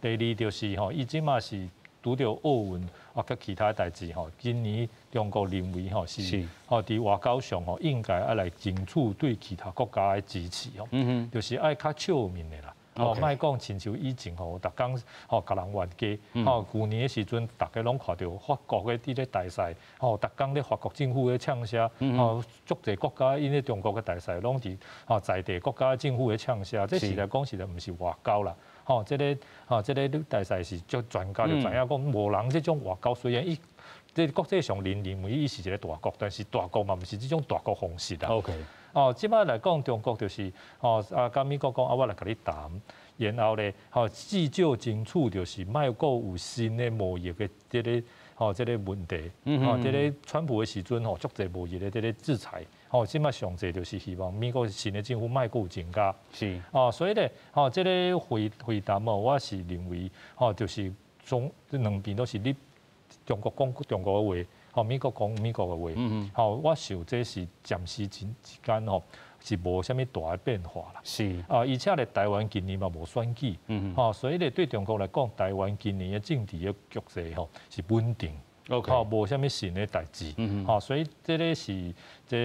Speaker 7: 第二就是吼，伊這擺是拄著奧運啊，佮其他代誌吼，今年中國認為吼是吼佇外交上吼應該愛來爭取對其他國家的支持吼，就是愛較笑面的啦。哦，莫講親像以前吼，逐工吼共人冤家，吼舊年的時陣，逐家攏看著法國的佇咧大賽，吼逐工咧法國政府咧嗆聲，吼足濟國家𪜶咧中國的大使攏佇吼在地國家政府咧嗆聲，這實在講實在毋是外交啦。吼，這个吼，這个你大使是足專家就知影講，無人這種外交雖然伊這國際上認為伊是一个大國，但是大國嘛毋是這種大國方式啦。 哦，這擺來講，中國就是吼啊，佮美國講啊，我來共你談，然後咧，吼至少爭取就是莫閣有新的貿易的這个吼這个問題。吼，這个川普的時陣吼，足濟貿易的這个制裁。吼，這擺上濟就是希望美國新的政府莫閣有增加。哦，所以咧，吼，這个會談哦，我是認為吼，就是總這兩邊都是你中國講中國的話。吼，美國講美國的話，吼，我想這是暫時之間吼是無啥物大的變化啦。啊，而且咧，台灣今年嘛無選舉，吼，所以咧對中國來講，台灣今年的政治的局勢吼是穩定， 吼，無啥物新的代誌，吼，所以這个是這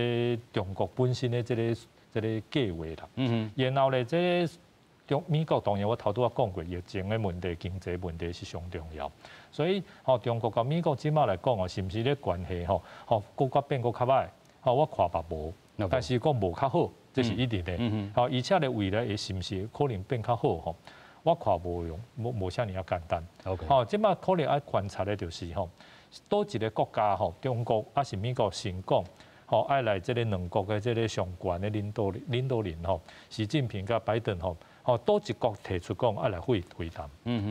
Speaker 7: 中國本身的這个計劃啦。然後咧，這个中美國當然我頭拄仔講過，疫情的問題、經濟問題是上重要。所以，吼中國佮美國這擺來講哦，是毋是咧關係吼，吼閣較變閣較歹？吼我看嘛無，但是講無較好，這是一定的。吼，而且咧未來會是毋是可能變較好？吼，我看無用，無無遮爾仔簡單。 吼，這擺可能愛觀察的就是吼，佗一个國家吼，中國抑是美國先講，吼愛來這个兩國的這个上懸的領導人吼，習近平佮拜登吼。吼，佗一國提出講愛來會談，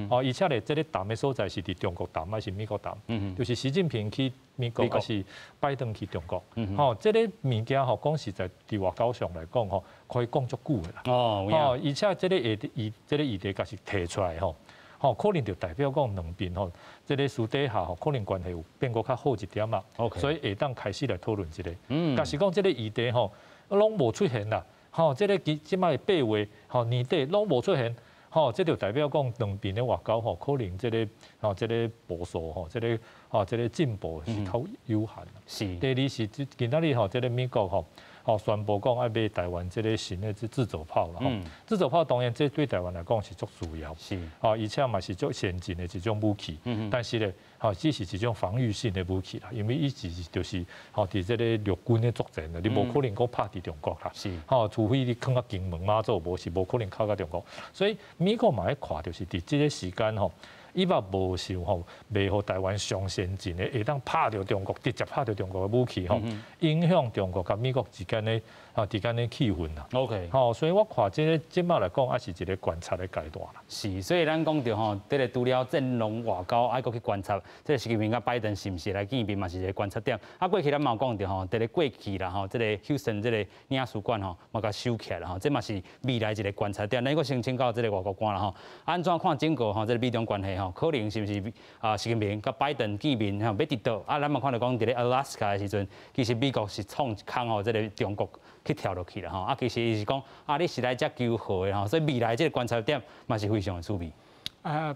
Speaker 7: 吼，而且咧，這个談的所在是佇中國談，抑是美國談？就是習近平去美國，抑是拜登去中國？吼，這个物件吼，講實在，佇外交上來講吼，可以講足久的啦。吼，而且這个議這个議題若是提出來吼，吼，可能就代表講兩邊吼，這个私底下吼，可能關係有變閣較好一點仔。 所以會當開始來討論這个。若是講這个議題吼，攏無出現啦。吼，這个這擺8月吼年底攏無出現，吼，這就代表講兩邊的外交吼，可能這个吼這个步數吼，這个吼這个進步是較有限。第二是今仔日吼，這个美國吼，吼宣布講愛買台灣這个新的這自走炮啦。吼，自走炮當然這對台灣來講是足需要。吼，而且嘛是足先進的一種武器。但是咧，吼，只是一種防禦性的武器啦，因為伊只是就是吼，佇這个陸軍的作戰啦，你無可能閣拍佇中國啦。吼，除非你囥到金門馬祖，無是無可能靠到中國。所以美國嘛愛看，就是佇這个時間吼，伊嘛無想吼賣予台灣上先進的，會當拍著中國，直接拍著中國的武器吼，影響中國佮美國之間的氣氛啦。 吼，所以我看這个這擺來講，猶是一个觀察的階段啦。
Speaker 1: 是，所以咱講著吼，這个除了戰狼外交，愛閣去觀察，這个習近平佮拜登是毋是來見面，嘛是一个觀察點。啊，過去咱嘛有講著吼，這个過去啦吼，這個休斯頓這个領事館吼，嘛共收起來啦吼，這嘛是未來一个觀察點。咱閣先請教這个外交官啦吼，按怎看整個吼，這个美中關係吼，可能是毋是啊？習近平佮拜登見面吼，欲佇佗？啊，咱嘛看著講佇咧阿拉斯加的時陣，其實美國是創一空吼，這个中國去跳落去啦吼。啊，其實伊是講啊，你是來遮求和的吼，所以未來這个觀察點嘛是非常的趣味。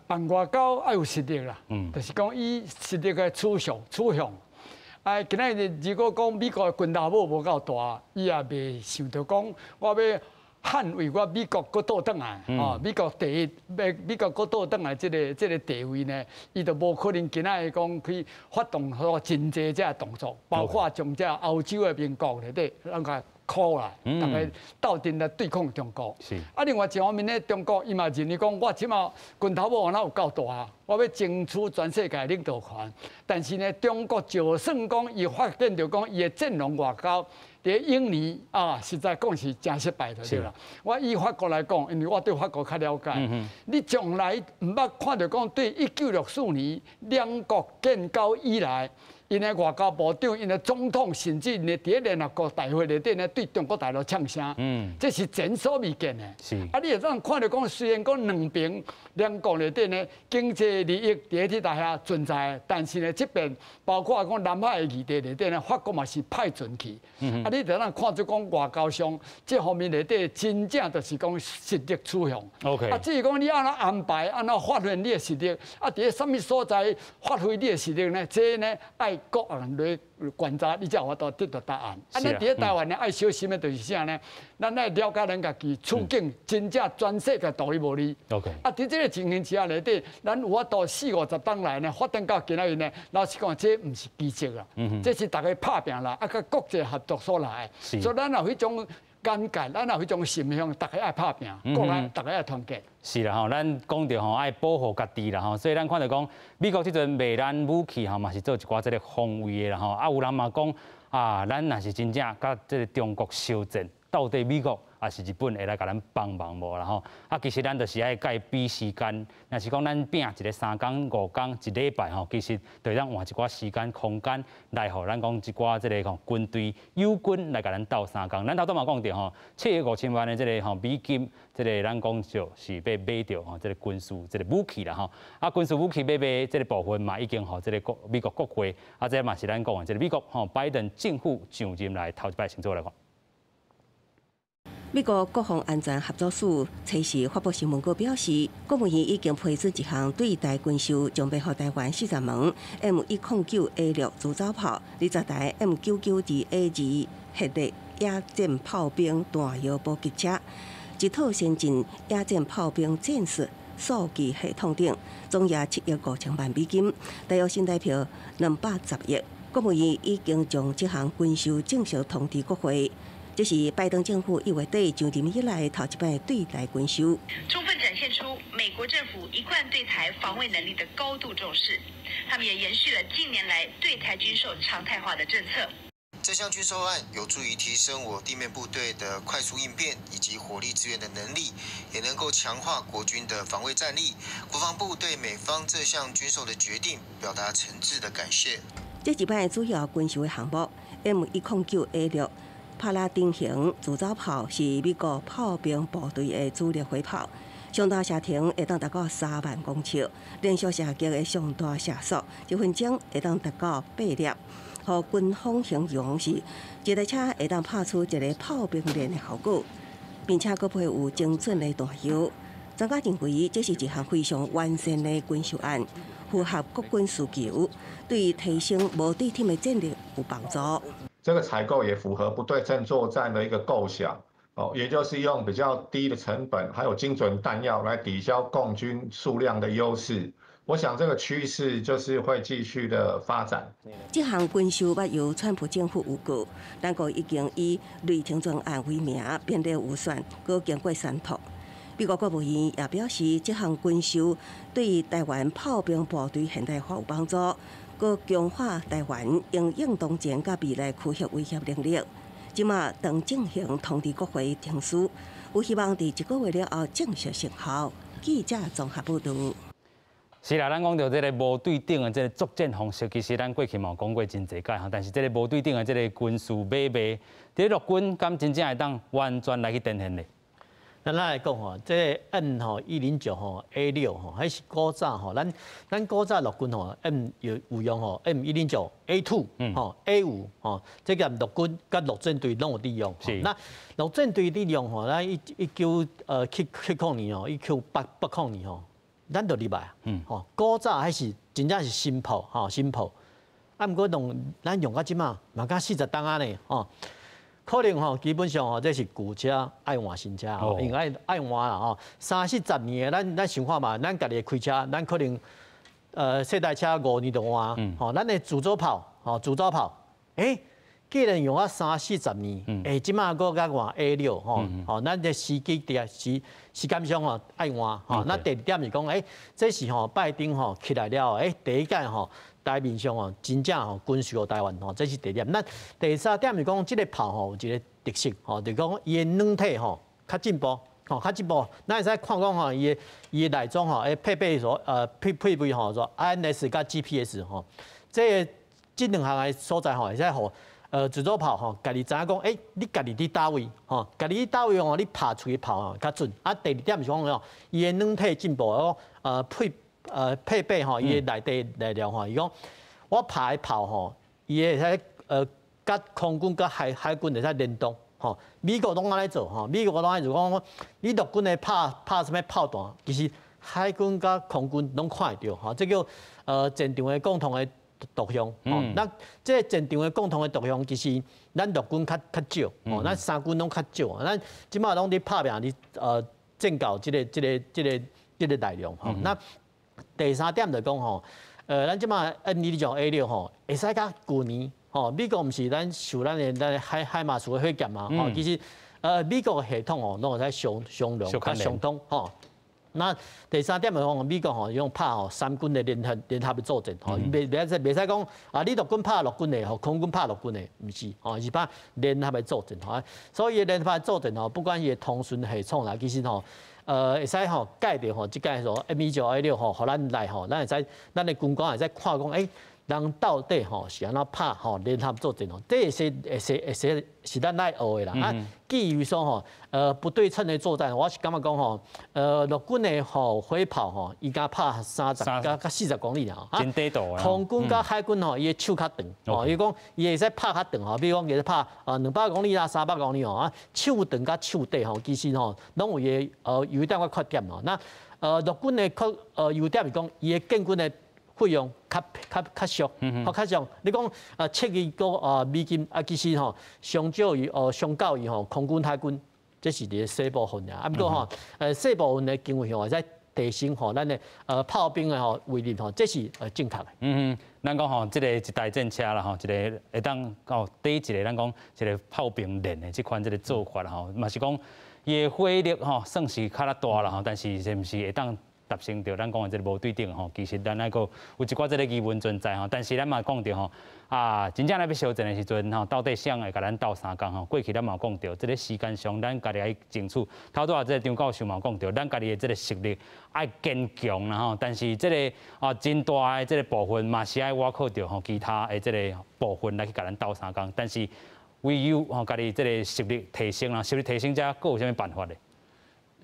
Speaker 3: 辦外交愛有實力啦，就是講以實力的取向。啊，今仔日如果講美國的拳頭母無夠大，伊也袂想著講我欲捍衛我美國閣倒轉來，哦，美國第一，美國閣倒轉來這个地位呢，伊就無可能今仔日講去發動說真濟這個動作，包括將這歐洲的盟國內底攏共箍來，逐家鬥陣來對抗中國。啊，另外一方面呢，中國伊嘛認為講，我這馬拳頭拇若有夠大，我欲爭取全世界領導權。但是呢，中國就算講伊發展著講伊的戰狼外交，佇印尼啊，實在講是誠失敗就對啦。我以法國來講，因為我對法國較了解。你從來毋捌看著講，對1964年兩國建交以來，𪜶的外交部長、𪜶的總統，甚至𪜶佇咧聯合國大會內底呢，對中國大陸嗆聲，這是前所未見的。啊，你會當看著講，雖然講兩邊兩國內底呢經濟利益佇咧佇遐存在，但是呢，這邊包括講南海的議題內底呢，法國嘛是派船去。啊，你就當看出講外交上這方面內底真正就是講實力取向。 啊，至於講你按怎安排，按怎發揮你的實力，啊，佇咧啥物所在發揮你的實力呢？這呢愛各人來觀察，你才有法度得到答案。啊，咱佇咧台灣呢，愛小心的就是啥呢？咱愛了解咱家己處境，真正全世界獨一無二。 啊，佇這个情形之下內底，咱有法度四五十冬來呢，發展到今仔日呢，老實講，這毋是奇蹟啦，這是逐家拍拚來，啊，佮國際合作所來的。所以咱若有彼種眼界，咱若有彼種心胸，逐家愛拍拚，國內逐家愛團結。
Speaker 1: 是啦吼，咱講著吼愛保護家己啦吼，所以咱看著講美國這陣賣咱武器吼，嘛是做一寡這个防衛的啦吼。啊，有人嘛講啊，咱若是真正佮這个中國相戰，到底美國抑是日本會來共咱幫忙無啦吼？啊，其實咱就是愛共伊比時間，若是講咱拚一个3工、5工、一禮拜吼，其實就會當換一寡時間空間來予咱講一寡這个吼軍隊友軍來共咱鬥相共。咱頭拄嘛講著吼，7億5千萬的這个吼美金，這个咱講就是欲買著吼這个軍事這个武器啦吼。啊，軍事武器買賣這个部分嘛，已經予這个國美國國會，啊，這嘛是咱講的這个美國吼拜登政府上任來頭一擺先做來看。
Speaker 12: 美國國防安全合作署初時發布新聞稿表示，國務院已經批准一項對台軍售，將欲予台灣40門 M109A6自走炮、20台 M992A2系列野戰炮兵彈藥補給車、一套先進野戰炮兵戰術數據系統等，總額7億5千萬美金，大約新台幣210億。國務院已經將這項軍售正式通知國會。這是拜登政府一月底上任以來頭一擺對台軍售，
Speaker 13: 充分展現出美國政府一貫對台防衛能力的高度重視。他們也延續了近年來對台軍售常態化的政策。
Speaker 14: 這項軍售案有助於提升我地面部隊的快速應變以及火力支援的能力，也能夠強化國軍的防衛戰力。國防部對美方這項軍售的決定表達誠摯的感謝。
Speaker 12: 這一擺主要軍售的項目 M109A6帕拉丁型自走炮是美國炮兵部隊的主力火炮，上大射程會當達到3萬公尺，連續射擊的上大射速一分鐘會當達到8粒。予軍方形容是一台車會當拍出一个炮兵連的效果，並且閣配有精準的彈藥。專家認為這是一項非常完善的軍售案，符合國軍需求，對提升無對稱的戰力有幫助。
Speaker 15: 這個採購也符合不對稱作戰的一個構想，哦，也就是用比較低的成本，還有精準彈藥來抵消共軍數量的優勢。我想這個趨勢就是會繼續的發展。
Speaker 12: 這項軍售捌由川普政府預告，但國已經以雷霆專案為名編列預算，閣經過商討。美國國務院也表示，這項軍售對台灣炮兵部隊現代化有幫助。閣強化台灣因應當前佮未來區域威脅能力。這馬正進行通知國會程序，有希望佇一個月了後正式生效。記者綜合報導。
Speaker 1: 是啦，咱講著這个無對等的這个作戰方式，其實咱過去嘛有講過真濟擺吼。但是這个無對等的這个軍事買賣，佇陸軍敢真正會當完全來去展現咧？
Speaker 2: 咱來講吼，這个 M 吼109吼 A6吼，彼是古早吼，咱古早陸軍吼 M 有用吼 M109 A2 吼 A5吼，這个陸軍佮陸戰隊攏有佇用。那陸戰隊佇用吼，咱1970年吼，1980年吼，咱就入來。吼，古早彼是真正是新炮吼，新炮。啊，毋過用咱用到這馬嘛，敢40冬仔呢吼。可能吼，基本上吼，這是舊車愛換新車，因為愛換啦吼。三四十年的，咱想看嘛，咱家己開車，咱可能細台車5年就換，吼，咱的自走炮，吼，自走炮，欸，既然用啊三四十年，這馬閣閣換 A6吼，吼，咱這時機佇時間上吼愛換吼。那第二點是講，這是吼拜登吼起來了後，第一屆吼台面上吼真正吼軍售予台灣吼，這是第二點。那第三點是講，這个炮吼有一个特色吼，就是講伊的軟體吼較進步，吼較進步。咱會使看講吼，伊的內裝吼，配備說配備吼說 INS 佮 GPS 吼，這兩項的所在吼，會使予自走炮吼，家己知影講，你家己佇佗位吼，家己佇佗位吼，你拍出去炮吼較準。啊，第二點是講吼，伊的軟體進步，配備吼，伊的內底內容吼，伊講我拍的炮吼，伊會使佮空軍佮海軍會使聯動吼。美國攏按呢做吼，美國攏按呢做講，你陸軍的拍啥物炮彈，其實海軍佮空軍攏看會著吼，這叫戰場的共同的導向，吼，那這個戰場的共同的導向，其實咱陸軍較少，吼，咱三軍攏較少，咱這馬攏佇拍拚佇戰鬥這個內容，吼。那第三點就講吼，咱這馬 M16 A6吼，會使佮舊年，吼，美國毋是咱受咱的海馬斯的火箭嘛，吼，其實美國的系統吼，攏會使相容較相通，吼。那第三點來講，美國吼用拍吼三軍的聯合的作戰吼，袂使講啊，你陸軍拍陸軍的，吼，空軍拍陸軍的，毋是吼，是拍聯合的作戰吼。所以聯合的作戰吼，不管伊的通訊系統啦，其實吼，會使吼蓋著吼，這個說 M16 A6吼，予咱來吼，咱會使咱的軍官會使看講，人到底吼是按怎拍吼聯合作戰吼，這會使是咱愛學的啦。啊，至於說吼，不對稱的作戰，我是感覺講吼，陸軍的吼火炮吼，伊敢拍30佮40公里爾。
Speaker 1: 真短途啊。
Speaker 2: 空軍佮海軍吼，伊的手較長，吼，伊講伊會使拍較長吼，比如講伊會拍200公里啦、300公里吼，啊，手長佮手短吼，其實吼攏有伊的優點佮缺點吼。那陸軍的缺優點是講，伊的建軍的費用較俗，較俗。你講7億個美金啊，其實吼，相較於吼空軍、海軍，這是佇咧細部分爾。啊，毋過吼，細部分的經費吼會使提升吼，咱的炮兵的吼威力吼，這是正確的。
Speaker 1: 嗯，咱講吼，這个一台戰車啦吼，一个會當哦，綴一个咱講一个炮兵連的這款這个做法吼，嘛是講伊的火力吼算是較較大啦吼，但是是毋是會當達成著咱講的這个無對等吼，其實咱還閣有一寡這个疑問存在吼。但是咱嘛講著吼，啊，真正咧欲相戰的時陣吼，到底誰會共咱鬥相共吼？過去咱嘛有講著，這个時間上咱家己愛爭取。頭拄仔這个張教授嘛有講著，咱家己的這个實力愛堅強啦吼。但是這个啊真大的這个部分嘛是愛倚靠著吼其他的這个部分來去共咱鬥相共。但是唯有吼家己這个實力提升啦，實力提升才閣有啥物辦法咧？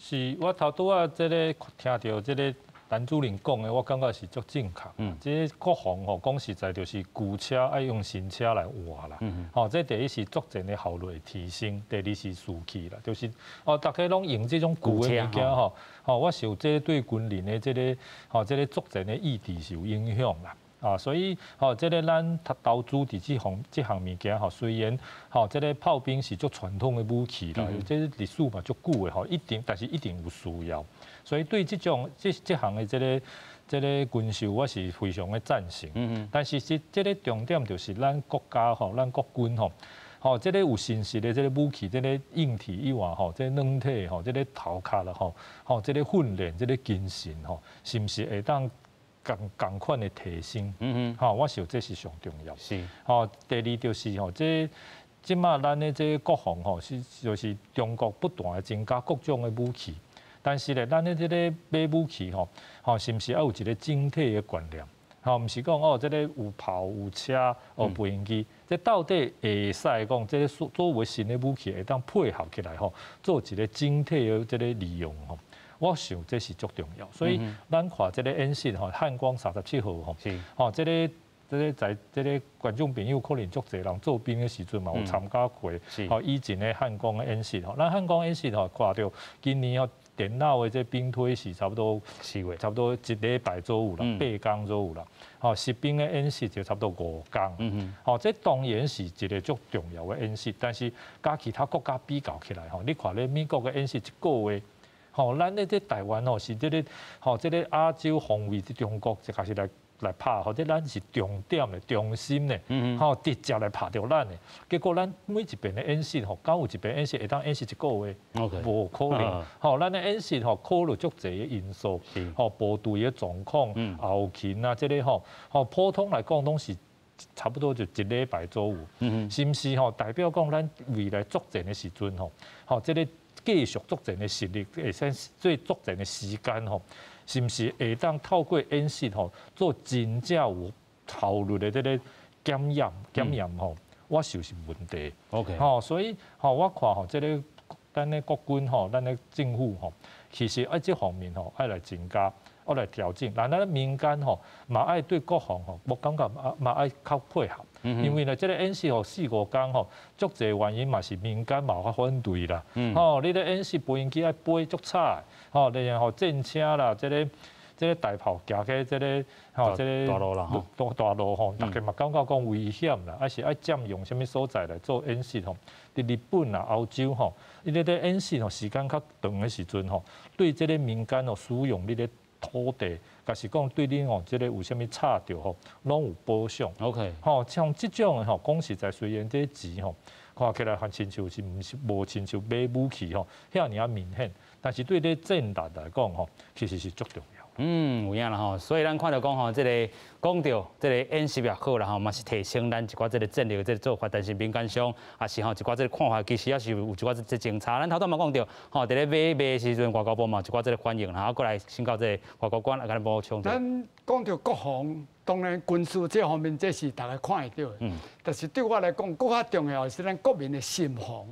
Speaker 7: 是我頭拄仔這个聽著這个陳主任講的，我感覺是足正確。這个國防吼，講實在就是舊車愛用新車來換啦。吼，這第一是作戰的效率會提升，第二是士氣啦，就是哦，大家攏用這種舊的物件吼，吼，我想這對軍人的這个吼，這个作戰的意志是有影響啦。啊，所以吼，這个咱投資佇這項物件吼，雖然吼，這个炮兵是足傳統的武器啦，這個歷史嘛足久的吼，一定，但是一定有需要。所以對這種這項的這個軍售，我是非常的贊成。但是這個重點就是咱國家吼，咱國軍吼，吼，這个有新式的這个武器，這个硬體以外吼，這個軟體吼，這个頭殼啦吼，吼，這個訓練，這個精神吼，是毋是會當仝款的提升？吼，我想這是上重要。吼，第二就是吼，這馬咱的這個國防吼，是就是中國不斷的增加各種的武器，但是咧，咱的這个買武器吼，吼，是毋是愛有一個整體的觀念？吼，毋是講哦，這个有炮有車哦，飛行機，這到底會使講這个所有新的武器會當配合起來吼，做一個整體的這个利用吼。我想這是足重要，所以咱看這个演習吼，漢光37號吼，吼，這個在這个觀眾朋友可能足濟人做兵的時陣嘛有參加過，吼，以前的漢光的演習吼，咱漢光演習吼，看著今年吼電腦的這兵推是差不多
Speaker 1: 4月，
Speaker 7: 差不多一禮拜左右啦，8工左右啦，吼，實兵的演習就差不多5工，吼，這當然是一個足重要的演習，但是佮其他國家比較起來吼，你看咧美國的演習一個月。吼，咱咧這台灣吼是這个吼這个亞洲防衛中國就開始來拍，或者咱是重點的中心的，吼直接來拍著咱的。結果咱每一遍的演習吼，敢有一遍演習會當演習一個月？無可能。吼，咱的演習吼考慮足濟的因素，吼部隊的狀況、後勤啊，這个吼，吼普通來講攏是差不多就一禮拜左右。是毋是吼？代表講咱未來作戰的時陣吼，吼這个繼續作戰的實力，會使做作戰的時間吼。是毋是會當透過演習吼做真正有效率的這个檢驗檢驗吼？我想是問題。 吼，所以吼我看吼這个咱的國軍吼，咱的政府吼，其實愛這方面吼愛來增加，愛來調整。但咱民間吼嘛愛對國防吼，我感覺嘛愛較配合。因為呢，這个演習吼四五工吼，足濟原因嘛是民間嘛有較反對啦。吼，你咧演習飛行機愛飛足早，吼，然後戰車啦，這个大炮行去這个吼，這个
Speaker 1: 大路啦，
Speaker 7: 大路吼，大家嘛感覺講危險啦，還是愛佔用啥物所在來做演習吼？佇日本啦、歐洲吼，伊咧咧演習吼時間較長的時陣吼，對這個民間哦使用你咧土地，抑是講對恁哦這个有啥物插著吼，攏有保障。 吼，像這種的吼，講實在，雖然這錢吼看起來還親像是毋是無親像買武器吼遐爾仔明顯，但是對咧戰力來講吼，其實是足重要。
Speaker 1: 嗯，有影啦吼，所以咱看著講吼，這个講著這个演習也好啦吼，嘛是提升咱一寡這个戰力的這个做法，但是民間上也是吼一寡這个看法，其實也是有一寡這個差。咱頭拄嘛講著吼，佇咧買賣的時陣，外交部嘛有一寡這個反應啦，啊，過來請教這个外交官來共咱補充。
Speaker 3: 咱講著國防，當然軍事這方面這是大家看會著的，但是對我來講，閣較重要的是咱國民的心防。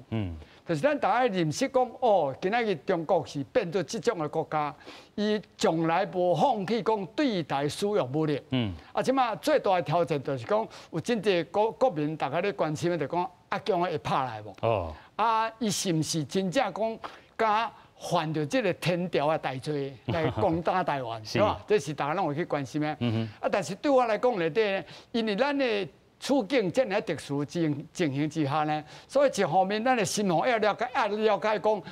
Speaker 3: 就是咱大家認識講，哦，今仔日中國是變做這種的國家，伊從來無放棄講對台使用武力。啊，這馬最大的挑戰就是講，有真濟國民大家咧關心的，就講阿共會拍來無？啊，伊是毋是真正講敢犯著這个天條的大罪來攻打台灣，是吧？這是大家攏會去關心的。啊，但是對我來講來底，因為咱的處境這爾特殊情形之下呢，所以一方面咱的心防要了解，要了解講，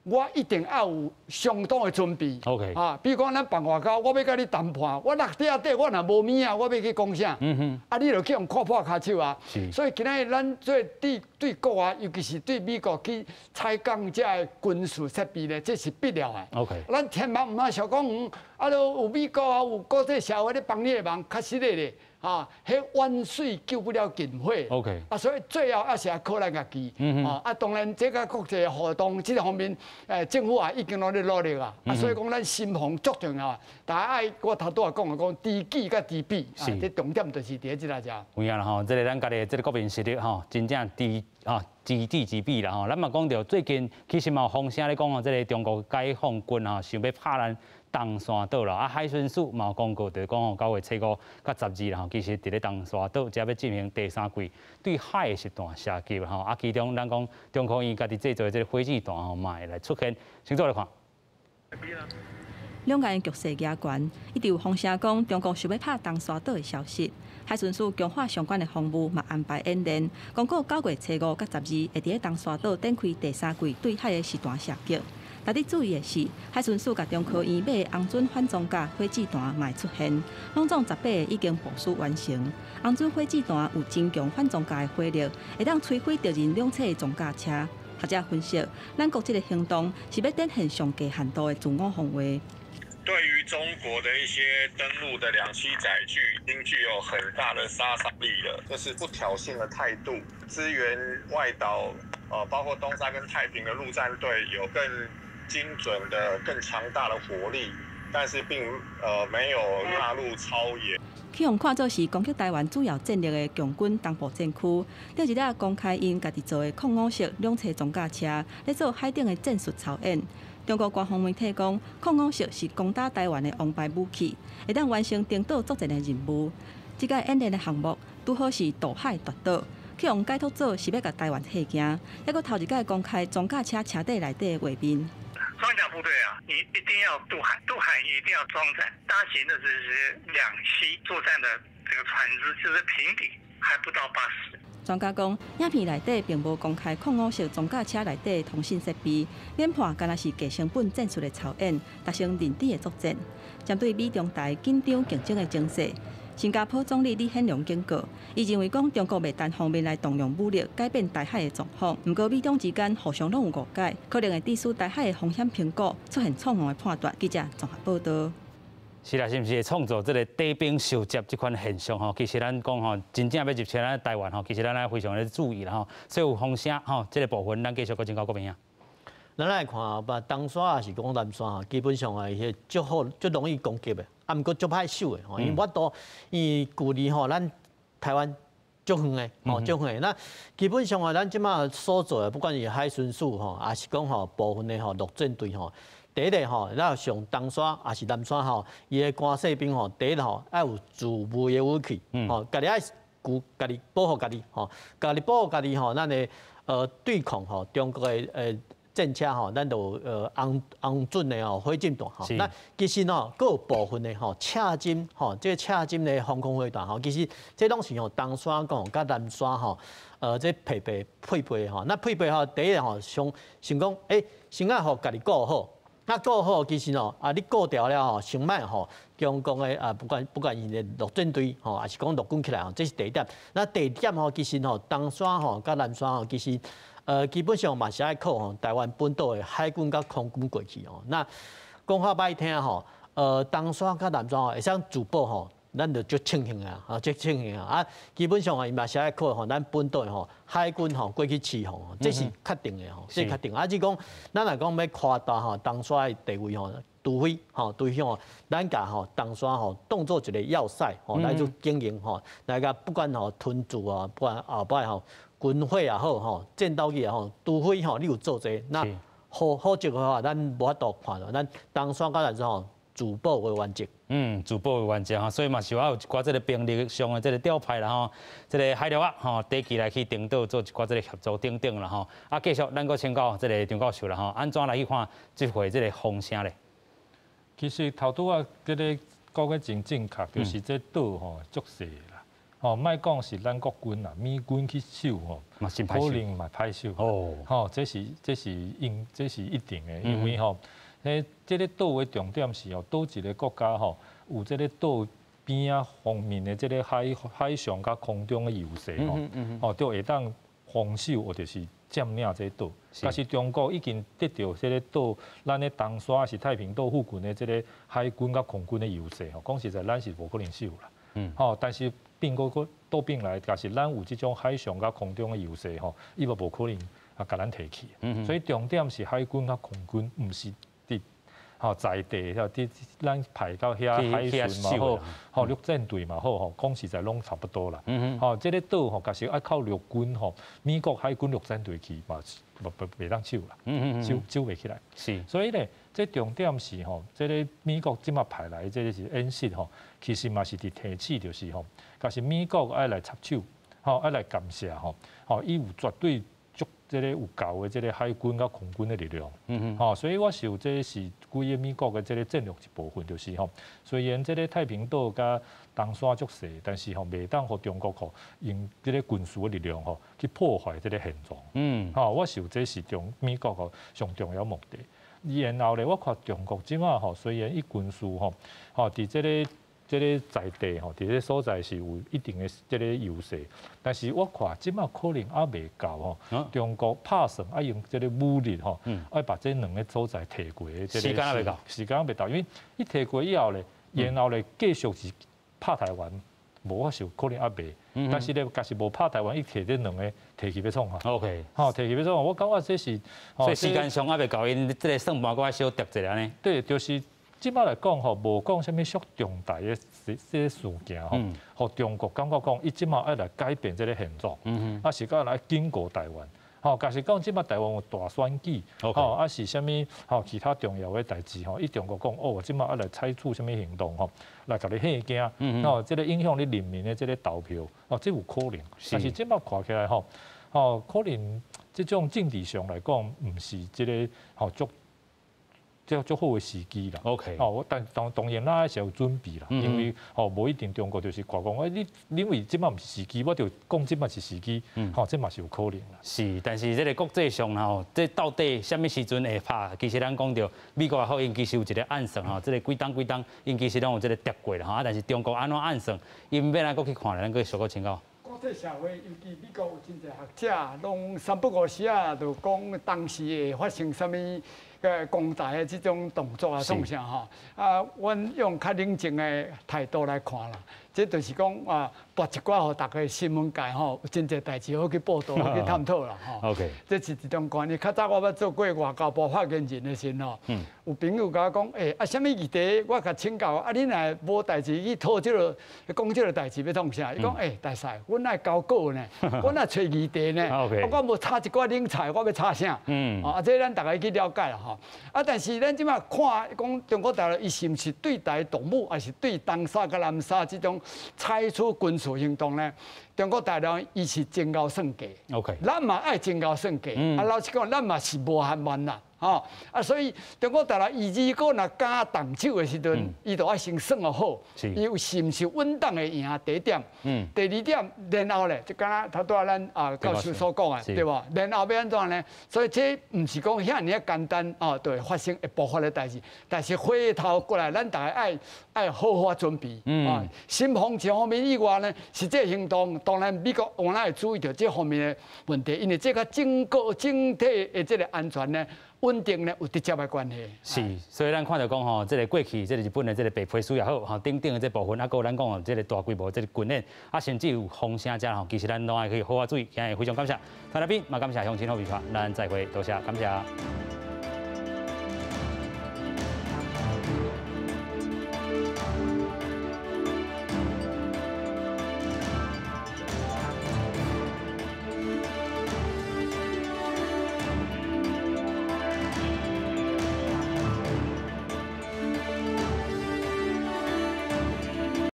Speaker 3: 我一定要有相當的準備。 啊，比如講咱辦外交，我欲佮你談判，我落地仔底我若無物仔，我欲去講啥？啊，你就去予看破跤手啊。所以今仔日咱做對國外，尤其是對美國去採購這个軍事設備呢，這是必要的。 咱千萬毋通想講，啊，都有美國啊，有國際社會咧幫你的忙，確實的咧。啊，彼遠水救不了近火。 啊，所以最後還是愛靠咱家己。啊，當然這个國際互動這個方面，政府也已經攏咧努力啊。啊，所以講咱心防足重要。大家愛我頭拄仔講的講知己佮知彼，啊，這重點就是佇咧這个遮。
Speaker 1: 有影啦吼，這个咱家己的這个國民實力吼，真正知啊知己知彼啦吼。咱嘛講著最近其實嘛有風聲咧講吼，這个中國解放軍吼想欲拍咱東沙島啦，啊海巡署嘛有公告，就是講吼9月初五佮12啦吼，其實佇咧東沙島遮欲進行第三季對海的實彈射擊吼，啊其中咱講中科院家己製造的這个火箭彈吼嘛會來出現，先做來看。
Speaker 16: 兩岸局勢加懸，一直有風聲講中國想欲拍東沙島的消息。海巡署強化相關的防務，嘛安排演練，公告9月初五佮12會佇咧東沙島展開第三季對海的實彈射擊。值得注意的是，海巡署佮中科院買的紅隼反裝甲火箭彈嘛會出現，攏總18個已經部署完成。紅隼火箭彈有真強反裝甲的火力，會當摧毀敵人兩側的裝甲車。學者分析，咱國這个行動是欲展現上低限度的自我防衛。
Speaker 17: 對於中國的一些登陸的兩棲載具，已經具有很大的殺傷力了。這是不挑釁的態度，支援外島，包括東沙跟太平的陸戰隊，有更精準的、更強大的火力，但是並沒有納入操演。
Speaker 16: 去予看做是攻擊台灣主要戰力的共軍東部戰區，頂一日公開𪜶家己做的空五式兩棲裝甲車，咧做海頂的戰術操演。中國官方媒體講，空五式是攻打台灣的王牌武器，會當完成登島作戰的任務。這個演練的項目拄好是渡海奪島，去予解讀做是欲共台灣嚇驚，猶閣頭一擺公開裝甲車車底內底的畫面。
Speaker 18: 裝甲部隊啊，你一定要渡海，渡海你一定要裝載大型的這些兩棲作戰的這個船隻，就是平底還不到80。
Speaker 16: 專家講，影片內底並無公開礦五式裝甲車內底通信設備，研判敢若是低成本戰術的操演，達成認知的作戰。針對美中台緊張競爭的情勢，新加坡總理李顯龍警告，伊認為講中國袂單方面來動用武力改變台海的狀況，毋過美中之間互相攏有誤解，可能會致使台海的風險評估出現錯誤的判斷。記者綜合報道。
Speaker 1: 是啦，是毋是會創造這個底兵受接這款現象吼？其實咱講吼，真正欲入侵咱台灣吼，其實咱愛非常的注意啦吼。所以有風聲吼，這個部分咱繼續閣請教國民啊。
Speaker 2: 咱來看，把東沙抑是講南沙，基本上係彼足好、足容易攻擊的，啊，毋過足歹守的吼，因為我都伊距離吼，咱台灣足遠的，吼足遠的。那基本上啊，咱這馬所做的，不管是海巡署吼，抑是講吼部分的吼陸戰隊吼，第一个吼，咱上東沙抑是南沙吼，伊的關勢兵吼，第一吼愛有自衛的武器，吼，家己愛顧家己保護家己，吼，家己保護家己吼，咱的對抗吼中國的戰車吼，咱就紅紅準的吼火箭彈吼。那其實吼，閣有部分的吼赤針吼，這個赤針的防空飛彈吼，其實這攏是吼東沙講佮南沙吼，這配備配備吼。那配備吼，第一吼，想想講，先愛予家己顧好。那顧好，其實吼，啊，你顧牢了吼，先莫予中共的啊，不管伊的陸戰隊吼，抑是講陸軍起來吼，這是第一點。那第二點吼，其實吼，東沙吼佮南沙吼，其實基本上嘛是愛靠吼台灣本島的海軍佮空軍過去吼。那講較歹聽吼，東沙佮南沙吼會使自保吼，咱就足慶幸啊，啊，足慶幸啊！啊，基本上啊，伊嘛是愛靠吼咱本島吼海軍吼過去持防，這是確定的吼，這是確定。啊，只講咱若講欲擴大吼東沙的地位吼，除非吼，咱共吼東沙吼當做一個要塞吼來做經營吼，來共不管吼吞住啊，不管後擺吼軍火也好吼，戰鬥機也好，除非吼你有做這個，那否則的話，咱無法度看著咱東沙佮來說吼自保為原則。
Speaker 1: 嗯，自保為原則吼，所以嘛是愛有一寡這個兵力上的這個調派啦吼，這個海陸啊吼，短期來去登島做一寡這個協助等等啦吼。啊，繼續咱閣請教這個張教授啦吼，按怎來去看這回這個風聲咧？
Speaker 7: 其實頭拄仔這個講得真正確，就是這島吼足細啦，吼，莫講是咱國軍啦，美軍去守吼，可能嘛歹守。哦，吼，這是一定的，因為吼，這個島的重點是吼，佗一個國家吼有這個島邊仔方面的這個海上佮空中的優勢吼，吼，就會當防守或者是佔領這個島。但是中國已經得著這個島，咱的東沙是太平島附近的這個海軍佮空軍的優勢吼，講實在，咱是無可能守啦。吼，但是變過閣倒變來，假是咱有這種海上佮空中的優勢吼，伊嘛無可能啊共咱提去。所以重點是海軍佮空軍，毋是佇吼在地，佇咱派到遐海巡嘛好，吼陸戰隊嘛好，吼講實在攏差不多啦。吼，這個島吼，確實愛靠陸軍吼，美國海軍陸戰隊去嘛，無袂當守啦，守袂起來。所以咧，這重點是吼，這個美國這馬派來這個是演習吼，其實嘛是佇提醒，就是吼，假是美國愛來插手，吼愛來干涉吼，吼伊有絕對足這個有夠的這個海軍佮空軍的力量，吼，所以我想這是規個美國的這個戰略一部分，就是吼，雖然這個太平島佮東沙足細，但是吼袂當予中國吼用這個軍事的力量吼去破壞這個現狀，吼，我想這是中美國吼上重要目的。然後咧，我看中國這馬吼，雖然伊軍事吼，吼佇這個在地吼，佇這個所在是有一定的這個優勢，但是我看這馬可能猶未夠吼。中國拍算愛用這個武力吼，愛把這兩个所在提過。
Speaker 1: 時間猶未到，
Speaker 7: 時間猶未到，因為伊提過以後咧，然後咧繼續是拍台灣，無我想可能猶未。但是咧，假是無拍台灣，伊提這兩个提去欲創啥
Speaker 1: ？OK，
Speaker 7: 吼，提去欲創啥？我感覺這是，
Speaker 1: 所以時間上猶未夠，𪜶這個算盤閣愛小疊一下呢。
Speaker 7: 對，就是。這馬來講吼，無講啥物足重大的這個事件吼，予中國感覺講，伊這馬愛來改變這個現狀，啊是講來警告台灣，吼，假是講這馬台灣有大選舉，吼，啊是啥物吼其他重要的代誌吼，伊中國講哦，這馬愛來採取啥物行動吼，來共你嚇驚，吼，這個影響你人民的這個投票，哦，這有可能，但是這馬看起來吼，吼，可能這種政治上來講，毋是這個吼足。足足好的時機啦。 哦，但當然咱是有準備啦，因為哦無一定中國就是講講，你認為這馬毋是時機，我就講這馬是時機，吼，這嘛是有可能啦。
Speaker 1: 是，但是這個國際上吼，這到底啥物時陣會拍？其實咱講著美國也好，𪜶其實有一個暗算吼，這個幾冬幾冬，𪜶其實攏有這個疊過啦吼。啊，但是中國按怎暗算，𪜶欲按怎閣去看咧，咱閣小可請教。
Speaker 3: 國際社會，尤其美國有真濟學者，攏三不五時啊，就講當時會發生啥物個攻台的這種動作啊，創啥吼？啊，阮用較冷靜的態度來看啦，這就是講啊，撥一寡予逐个新聞界吼，有真濟代誌好去報道、好去探討啦吼。這是一種觀念。較早我捌做過外交部發言人的時吼，有朋友共我講，欸，啊，啥物議題，我共請教，啊，你若無代誌去討這個講這個代誌欲創啥？伊講，欸，大使，阮愛交稿呢，阮愛揣議題呢，我無炒一寡冷菜，我欲炒啥？啊，這咱逐个去了解啦吼。啊，但是咱這馬看講中國大陸，伊是毋是對台動武，抑是對東沙佮南沙這種採取軍事行動呢？中國大陸伊是精勾算計。 咱嘛愛精勾算計。啊，老實講，咱嘛是無限慢啦。吼啊，所以中國大陸伊如果若敢動手的時陣，伊就愛先算好，伊有是毋是穩當會贏第一點。第二點，然後咧，就敢若頭拄仔咱啊教授所講的，對無？然後欲按怎呢？所以這毋是講遐爾仔簡單哦，就會發生會爆發的代誌。但是回頭過來，咱逐个愛好好準備。啊，心防這方面以外呢，實際行動當然美國當然會注意著這方面的問題，因為這佮整個整體的這个安全呢，穩定呢有直接的關係。
Speaker 1: 是，所以咱看著講吼，這个過去這个日本的這个白皮書也好，吼等等的這部分，啊，閣有咱講的這个大規模這个軍演，啊，甚至有風聲遮吼，其實咱攏愛去好好注意。今日非常感謝陳來賓，嘛感謝鄉親好朋友，咱再會，多謝，感謝。